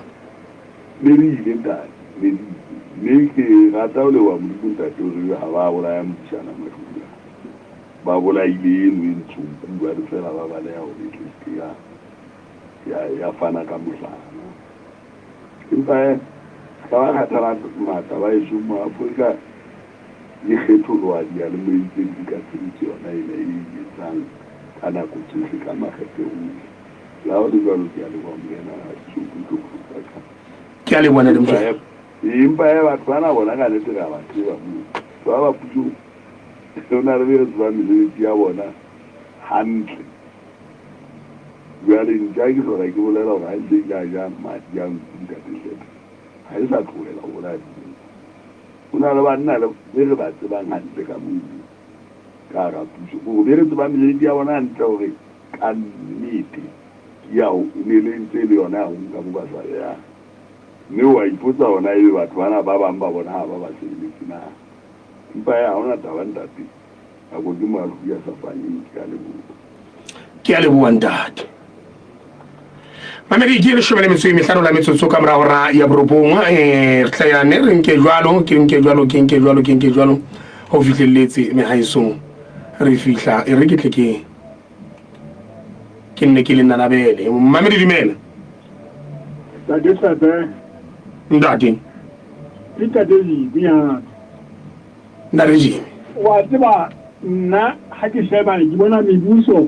Ne di ile ntate, ne di ile. Mme ke rata ho leboha Modimo ntate hore ha ba bolaya modisana Mahlula. Ba bolaile eno e ntsho nku jwale feela ba baleha hore e tle seke ya, ya, ya fana ka mohlala. Empa he, se ka ba kgathala matla ba heso mo Afrika e kgetholoha diyalemoyeng tse ding ka tshebetso yona ena e e etsang ka nako tsohle ka makgethe ohle. Le ha ho le jwalo ke a leboha Morena Sesotho Ntlo ka. Ke a leboha Ntate Mojela. Empa he batho bana bona ka nnete re a ba tseba moo. Batho ba ba pusong ho na le be re tsebang mesebetsi ya bona hantle. Jwale ntja ke hlola ke bolela hore ha e se ile a ja madi a nku ntate Hlephe, ha e sa tlohela ho bolaya dinku. Ho na le banna le be re ba tsebang hantle ka mono ka hara puso, ke hore be re tsebang mesebetsi ya bona hantle hore ka nnete ke ya ho e ne le ntse e le yona ya ho nka mo ba sa behang. Mme wa ipotsa hore na ebe batho bana ba bang ba bona ha ba ba sebeletse na. Empa ha hona taba ntate. Nako ke maru ya sa faneng, ke a leboha. Ke a leboha ntate. Mamedi ke 15 la metsotso ka mora hora ya borobong. Eh re tla ya ne re nke jwalo, ke nke jwalo, ke nke jwalo, ke nke jwalo ho fihlelletse mehaesong. Re fihla e re ke tle ke ke nne ke le nanabele. Mamedi dumela. Ntate Tlape. Ntate. Ke Ntate Jimmy hape. Ntate Jimmy. Wa tseba nna ha ke sheba ke bona mebuso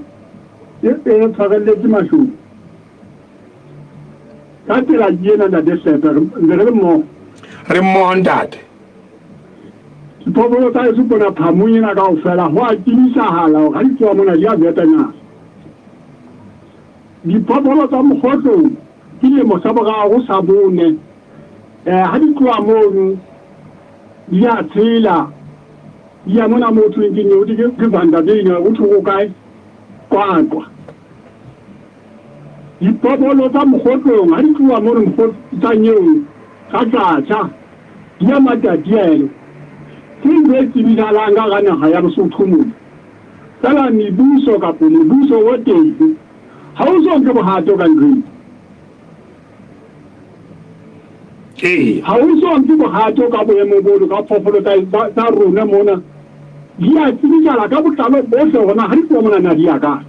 e e tshwarelletse mahlong. Ka tsela ke ena Ntate Hlepe re ntse re le mmoho. Re mmoho ntate. Diphoofolo tsa heso mona phamong ena kaofela ho a tsebisahala hore ha di tsoa mona di a vetanyana. Diphoofolo tsa Mokgotlong ke lemo sa boraro sa bone eh ha di tloha mono di a tshela di ya mona mo thweng ke neo ke Vanderbilt ho thwe ho kae Qwaqwa. Diphoofolo tsa Mokgotlong ha di tloha mono tsa Nyeong ka Tlatjha di ya Matatiele. Ke ntho e tsebisahalang ka hara naha ya Lesotho mona. Feela mebuso kapo mobuso o teng ha o so nke bohato ka ntho ena. Ee. Ha ho so nke bohato ka boemo bono ka phoofolo tsa tsa rona mona. Di a tsebisala ka botlalo bohle hore na ha di tloha mona na di ya kae.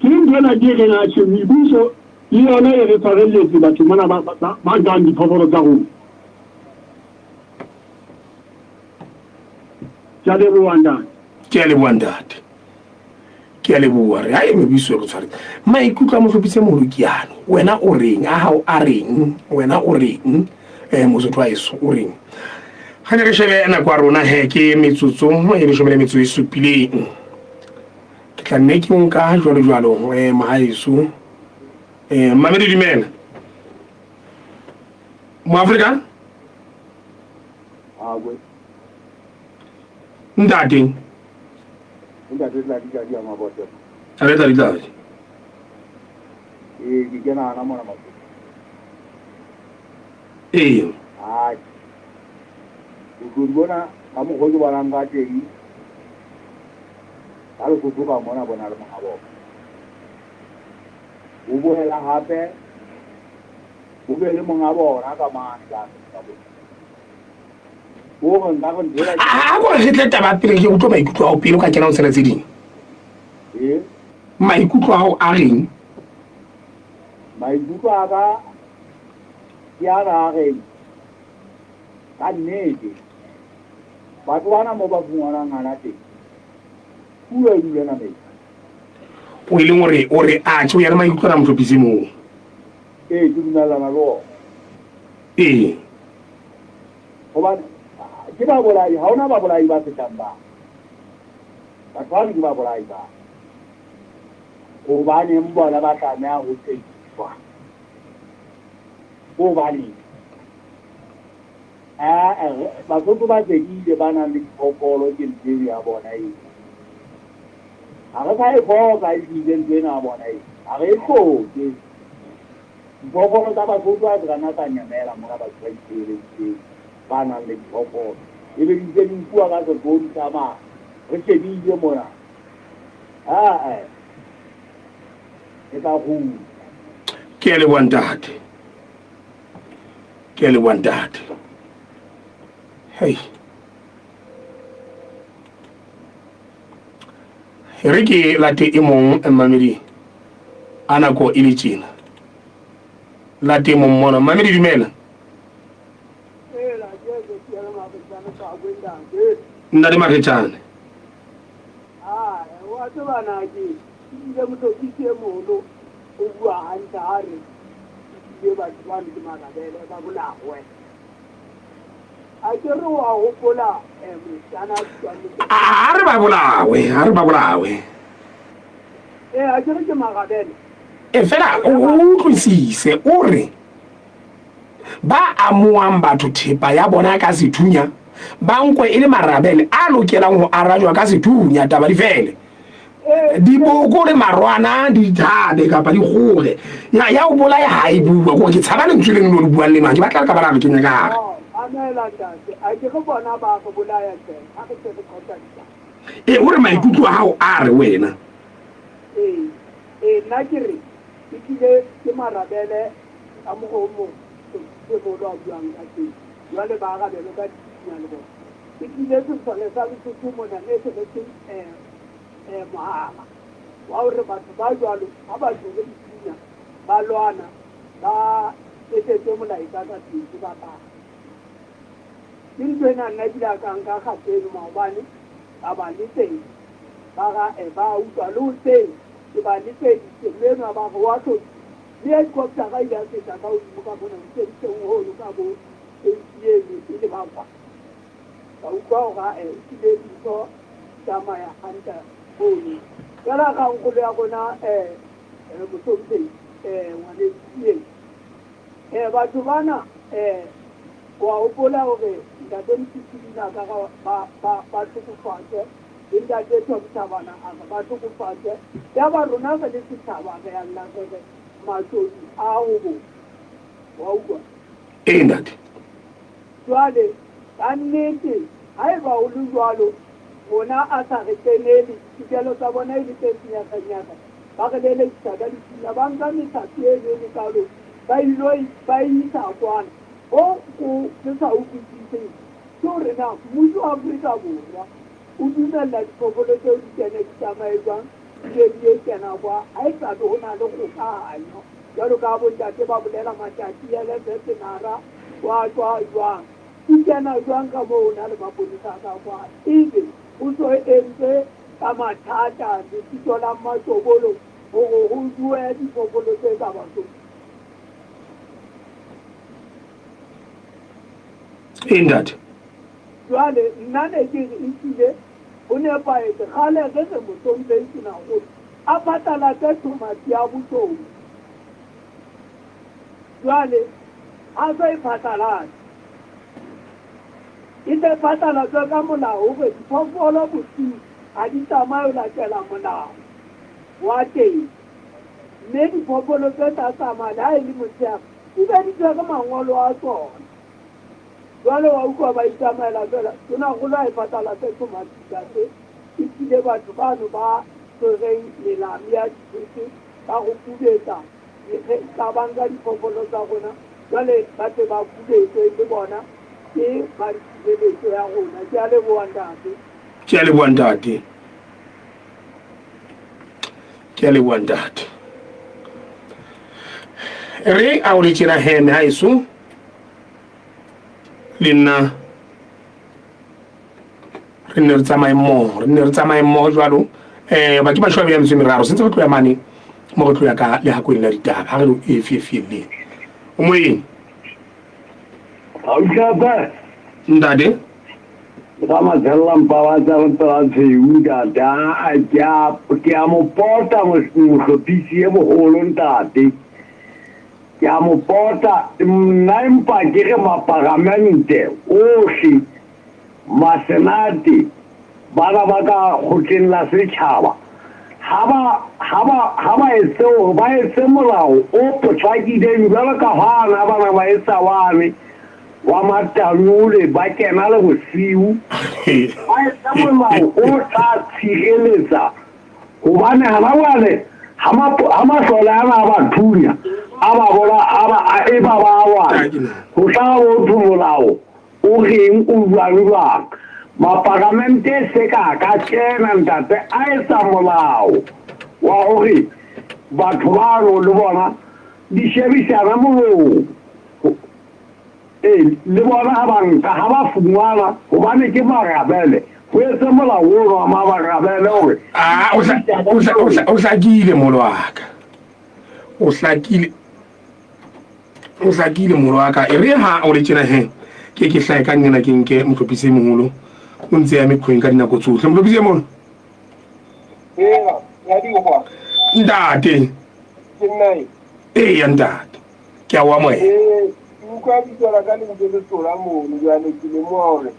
Ke ntho ena ke reng atjhe mebuso le yona e re tshwarelletse batho mona ba ba nkang diphoofolo tsa rona. Ke a leboha ntate. Ke a leboha ntate. Ke a leboha re hae mebuso e re tshwaretse. Maikutlo a mohlophisi e moholo ke ano. Wena o reng? A hao a reng? Wena o reng? Eh mosotho wa eso o reng? Ga ne re shebe nako ya rona he ke metsotso e leshome le metso e supileng. Ke tla nne ke nka jwalo jwalo eh mohaeso. Eh mamedi dumela. Moafrika? Ntate. Ntate Tladi Tladi ya Mabote. Ntate Tladi Tladi. Ee, ke kena hana mona Mabote. Ee. Atjhe. O tlo di bona ka mokgwa o ke bonang ka teng. Ka Lesotho ka mona bona le monga bona. O boela hape o be le monga bona ka mane ka Afrika Borwa. A ko re tle taba pele ke utlwe maikutlo ao pele o ka kena ho tsena tse ding. Ee. Maikutlo ao a reng? Maikutlo a ka ke ana a reng ka nnete batho bana mo ba fumanang ngwana teng pula e dule nameng. O e leng hore o re a tjhe o ya le maikutlo ana mohlophisi moo. Ee, ke dumellana le ona. Ee. Hobane ke babolai, ha hona babolai ba fetang ba. Batho bano ke babolai ba. Hobaneng bona ba tlameha ho tsekiswa? Hobaneng? Ee, Basotho ba tsekile ba nang le diphoofolo ke ntho eo ya bona eo. Ha re sa e hloka ehlile ntho ena ya bona eo. Ha re e hloke. Diphoofolo tsa Basotho ha se ka nna tsa nyamela mona batho ba itshireleditseng ba nang le diphoofolo. Ebe di ntse di nkuwa ka sekodi sa mane. Re shebile mona. Aa-e. Re tla kgutla. Ke a leboha ntate. Ke a leboha ntate. Hei. E re ke late e mong mmamedi a nako e le tjena. Late e mong mona. Mmamedi dumela. Ntate Magetjane. Wa tseba na ke ile mohlokisi e moholo o bua hantle ha re ile batho bano ke marabele ba bolawe. A ke re wa hopola eh, moshana a bitswang Motse- A re ba bolawe, a re ba bolawe. Eh, a ke re ke marabele. E fela o utlwisise o re ba amoang batho thepa ya bona ka sethunya ba nkwe e le marabele a lokelang ho arajwa ka sethunya taba di fele. Diboko le marwana di thabe kapa di kgore. Ya ya o bolaya ha e bua gore ke tshaba lentswe leno lo le buang leno ha ke batla le ka ba la re kenya ka hare. Mamela ntate, a ke re bona ba re bolaya hle, ha re se re qota ditaba. E o re maikutlo a hao a re wena. Ee, ee nna ke re e tlile ke marabele ka mokgwa o mo Sebolo a buang ka teng. Jwale ba arabelwe ka dithunya le bona. E tlile sesole sa Lesotho mona ne se retse eh, eh, mohala wa hore batho ba jwalo ha ba tshwere dithunya ba lwana ba etsetse molaetsa ka pele ba bang. Ke ntho ena nna kile a ka nka kgatseno maobane ba ba letsetsa ba ra eh, ba utlwa le hoseng ke ba letseditse mme enwa ba re wa hlokile mme helicopter-a ile ya feta ka hodimo ka mona hoseng hono ka bo eight eno e le ba kwa. Ka utlwa hore ae ehlile dintho di tsamaya hantle mono. Jwale ha kgolo ya rona um mohlomphehi um ngwaneso Ian, um batho bana um wa hopola hore ntate Msisi o ile a ka ra ba ba ba hlokofatswe le ntate Tom Thabana a re ba hlokofatswe. Yaba rona re le setjhaba re a lla re re mashodu a ho bo. Wa utlwa? Ee ntate. Jwale, ka nnete, haeba ho le jwalo, rona a sa re kenele, ditokelo tsa bona e le tse senyakanyaka, ba re lelekisa ka dithunya, ba nka mehlape eno e mekalo Ba ilo ba isa kwana. Ho ko ke sa utlwisiseng ke hore na mmuso wa Afrika Borwa o dumella diphoofolo tseo di kene di tsamaye jwang di be di ye kena kwa ha e sa be ho na le kgokahanyo jwalo ka bontate ba bolela Matatiele, Vesenara, kwa kwa jwang. Di kena jwang ka moo ho na le maponesa ka kwa ebe ho so entswe ka mathata lefito la Mmatjobolo hore ho jowe diphoofolo tse ka Basotho. Ee, ntate. Jwale nna ne ke re ehlile ho nepahetse kgale re re Mohlomphehi Tonakgolo a phatlalatse thomatsi ya boshodu. Jwale ha so e phatlalatse. E tle e phatlalatswe ka molao hore diphoofolo bosiu ha di tsamaye ho latela molao wa teng. Mme diphoofolo tse tla tsamaya le ha e le motshehare di be di tshwere mangolo a tsona. Jwale wa utlwa ba itsamaela feela. Tonakgolo ha e phatlalatse thomatsi ntate, e tlile batho bano ba tshwereng melamu ya dithete ba go kubetsa qabang ka diphoofolo tsa rona. Jwale ba tle ba kubetswe le bona ke ba tshireletso ya rona. Ke a leboha ntate. Ke a leboha ntate. Ke a leboha ntate. Re a o le tjena heme haeso le nna re nne re tsamaye mmoho re nne re tsamaye mmoho jwalo um ba ke mashome a mabedi a metso e meraro sentse re tloya mane mo re tloya ka lehakoeng la ditaba ha re lo e fiefielleng o moyeng Autlapa. Ntate. Ka matshelela mpa tsa re pela tshweu ntate a ke a ke a mo pota mohlophisi e mogolo ntate. Ke a mo pota nna empa ke re maparamente ohle masenate bana ba ka kgotleng la setjhaba ha ba ha ba ha ba etse hore ba etse molao o potlakileng jwalo ka hwana bana ba etsa wane wa Matalole ba kena le bosiu ba etse molao o tla tshireletsa hobane hana jwale ha masole ana a ba thunya a ba bola a ba e ba ba wana ho tla bo thwe molao O reng o jwang jwang? Maparamente e se ka ka kena ntate a etsa molao wa hore batho bano le bona di shebisana molomo. Ee, le bona ha ba nka ha ba fumana hobane ke marabele ho etse molao ono wa marabele hore Ah, o hlakile molo wa ka. O hlakile. O hlakile moholo wa ka. E re ha o le tjena he, ke ke hlahe ka nqena ke nke mohlophisi e moholo. O ntse ya mekgweng ka dinako tsohle. Mohlophisi e moholo. Ntate. Eya ntate. Ke a o amohela. Ee, ke utlwa bitso la ka le ntse le tlola mono jwale ke lemoha hore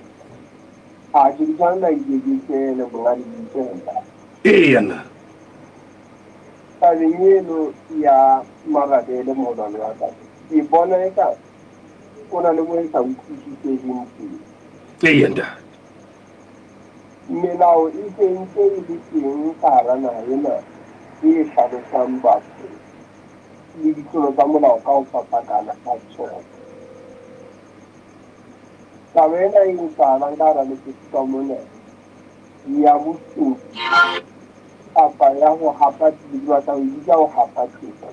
a ke di tshwanela ke ke kene monga lebitso ntate. Eya nna. Tabeng eno ya marabele moholwane wa ka, ke bona eka o na le mo e sa utlwisiseheng teng. Eya ntate. Melao e se ntse e le teng ka hara naha ena e hlalosang batho le ditlolo tsa molao ka ho fapakana ha tsona. Taba ena e etsahalang ka hara Lesotho ka mona ya botsotsi kapa ya ho hapa ke batla ho e bitsa ho hapa thepa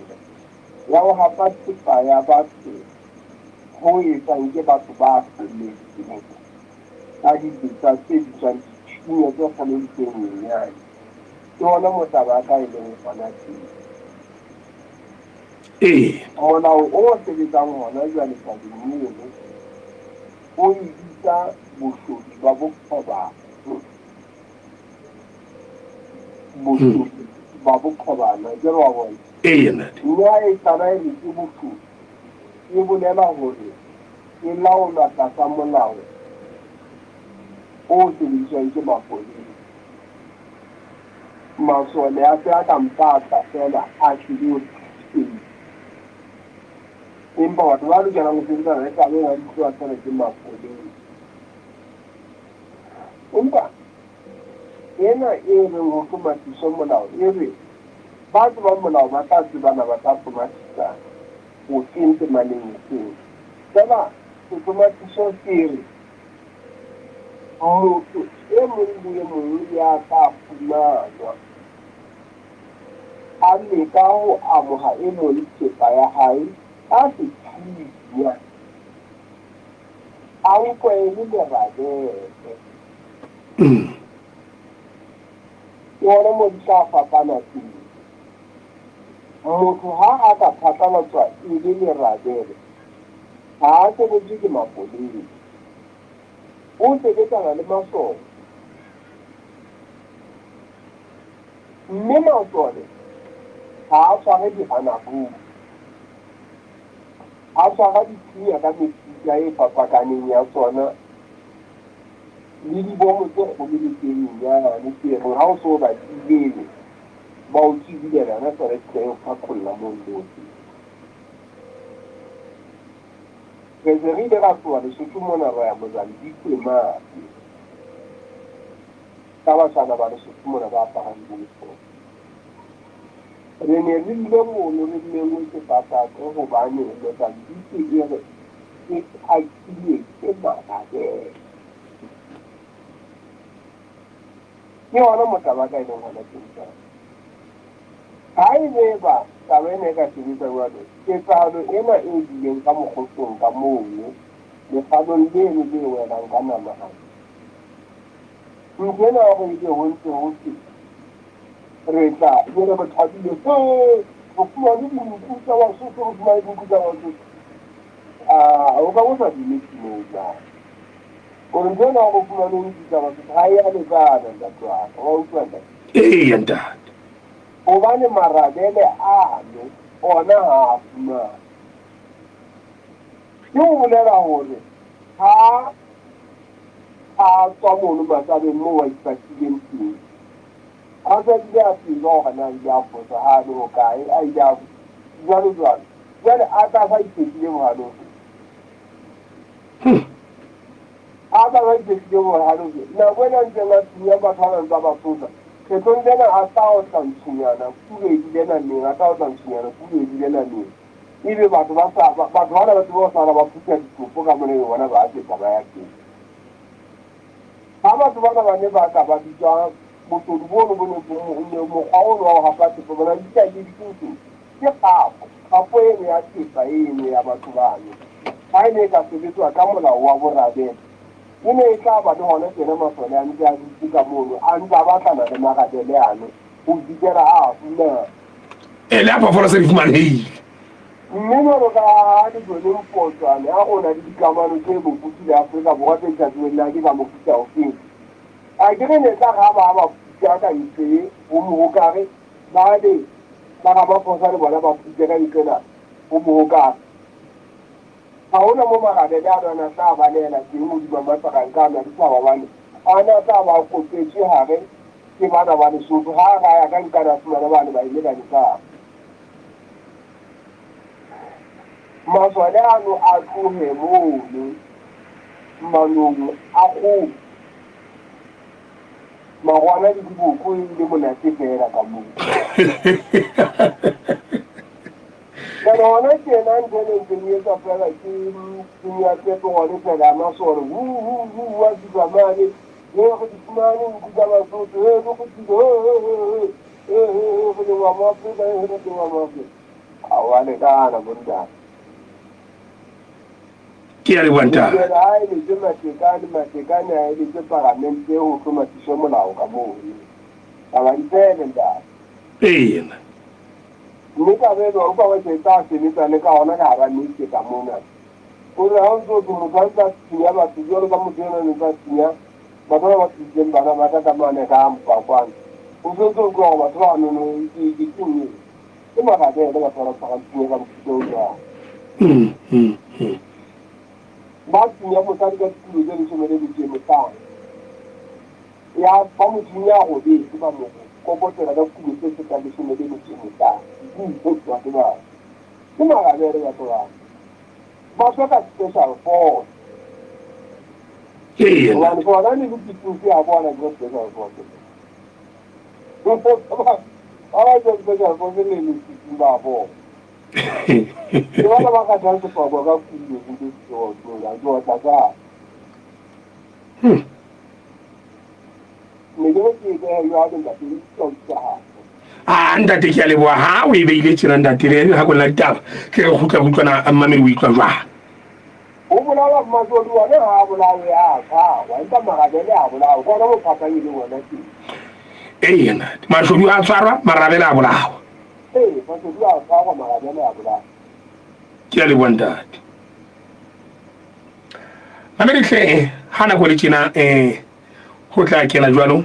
ya ho hapa thepa ya batho ho etswang ke batho ba hlometseng ka dibetsa tse bitswang dithunya tse kgolo le tse nyenyane. Ke hona mo taba ya ka e leng hona teng. Ee. Molao o sebetsang hona jwale tabeng eno o e bitsa boshodu ba bokgoba. Boshodu ba bokgobana, akere wa bona? Ee, ntate. Mme ha e qala e re ke boshodu, e bolela hore e laolwa tlasa molao o sebediswang ke mapolesa. Masole a se a ka mpa a tla feela a tlile ho thusetsa. Empa batho ba lokelang ho sebetsana le taba ena di tloha feela ke mapolesa. Empa ena e reng ho hlomathiswe molao e re ba tsebang molao ba tla tsebana ba tla hlomathisana. hofeng temaneng efeng. Feela sehlomathiso se re, Motho e mong le e mong ya tla fumanwa a leka ho amoha e mong thepa ya hae ka sethunya, a nkwe e le lerabele. Ke hona moo di tla fapana teng. Motho ha a ka phatlalatswa e le lerabele, ha a sebetswe ke mapolesa. O sebetsana le masole. Mme masole ha a tshware dihanaburu. A tshwara dithunya ka mefuta e fapakaneng ya tsona le dibomo tse kgolo le tse nyenyane tse reng ha o so ba tsebele ba o tsebilela yona tsona di tla e o phaqholla mono moo teng. Re se re ile ra tloha Lesotho mona ra ya Mozambique mane ka bashana ba Lesotho mona ba aparang uniform. Re ne re ile mono re mengwe ke patate hobane Mozambique e re e akilwe ke marabele. Ke hona mo taba ka e leng hona teng jwale. Ha e be ba taba ena e ka sebetsa jwalo, ketsahalo ena e bileng ka mokgohlong ka mono, lekgalong leno le welang ka namahadi. Ntho ena ya hore ebe ho ntse ho thwe re tla be re thabile, he, re fumane dinku tsa Basotho, re fumane dinku tsa Basotho. Ah, o ka bo sa dumetse moo jwale. Gore ntho ena ya go fumane dinku tsa Basotho ga e a lekana, ntate wa ka. Wa utlwa ntate? Eya, ntate. Hobane marabele ano ona ha a fumane. Ke ho bolela hore ha a tswa mono matsabeng moo a ipatileng teng, a se a bile a tseba hore na ile a fosa ha a le hokae, a ile a jwalo jwalo. Jwale a tla sa iphetile bohalong. A tla sa iphetile bohalong. Nako ena ntseng a thunya batho ba ntsa ba tshosa. Kgetlong lena a tla otla ntshunyana kubedi lena neng, a tla otla ntshunyana kubedi lena neng. Ebe batho ba sa batho bana ba tseba ho sala ba phutha ditopo ka mona ebe bona ba feta ba ya teng. Ha batho bana ba ne ba ka ba bitswa boshodu bono bo ne mokgwa ono wa ho hapa thepa bona di tla ke ditsoso ke kgapo kgapo eno ya thepa eno ya batho bano ha e ne e ka sebetswa ka molao wa borabele e ne e tla ba le hona tjena masole a ntse a dutse ka mono a ntse a batlana le marabele ano ho fihlela a fumana. E le a phoofolo se di fumanehile. Mme jwalo ka ha Lejone Mpotswane a o na le dikamano tse bokutsu le Afrika Borwa tse di sa tsebeng na ke tsa mofuta ofeng, a ke re ne tla re ha ba ba phutha ka ntle ho mohokare, ba be ba Ramaphosa le bona ba phuthe ka nqena ho mohokare. Ha hona mo marabele ano a na tla balehela teng hodima matsaranka ano a dithaba hobane a na tla ba kopetswe hare ke bana ba Lesotho. Ha a raya ka nkane a fumana bane ba eme ka nqane. Masole ano a tlohe mono manong a kgomo. Marwana le diboko e le monate fela ka moo. Kana hona tjena ntho e ntseng e etsa fela ke ya tsepo gone fela ya masole hu hu hu wa fihla mane he re di fumane nku tsa Basotho he re kgutlile he he he he he he he re leng wa mo Afrika he re teng wa mo Afrika a wa lekana bontate. Ke a leboha ntate. Jwale ha e letse Matekane, Matekane ha e letse paramente ho hlomathiswe molao ka moo. Taba di fele ntate. Eena. Mme taba eno wa utlwa ba tse tla sebetsa le ka hona ka hara metse ka mona. O re ha o ntse o thwe motho a ntse a thunya batho jwalo ka motho ena a ntse a thunya batho ba ba thusitseng bana ba ka ka mane ka Mpakwane. O se ntse o utlwa hore batho ba nono ke ke ke eng? Ke marabele batho ba ba tshwarang thunya ka mofuta o jwalo. Ba thunya mosadi ka ditulo tse leshome le metso e mehlano. Ya ba mo thunya a robetse ba mo kokotela ka kulo tse fetang leshome le metso e mehlano. Batho ba ke marabele batho ba. Ba hloka special force. Eya. Hobane bona ne le pitsosi ya bona ke special force. Ba ba special force ne le pitsosi ba bona. Ke bana ba kgathang sefako ka kulo kulo ke otlola ke otla ka. Ne ke re ke e behe jwalo ntate e tla utlwahala. A ntate ke a leboha ha o e beile tjena ntate le ha kona ditaba ke re kgutla kutlwana mmamedi o itlwa jwang. Ho bolawa Mmasodi one ha a bolawe a tshwarwa empa marabele a bolawa ke hona mo phapang e leng hona teng. Eya ntate mashodu a tshwarwa marabele a bolawa. Ee mashodu a tshwarwa marabele a bolawa. Ke a leboha ntate. Mamedi hle ha nako le tjena eh ho tla kena jwalo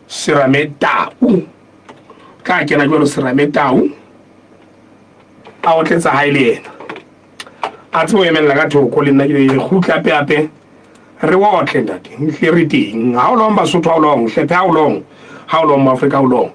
Serame Tau. Tla kena jwalo Serame Tau. A otletsa hae le yena. A tsebe ho emella ka thoko le nna ke kgutla ape ape re otle ntate. Hle re teng. How long Basotho how long? Hlephe how long? How long Moafrika how long?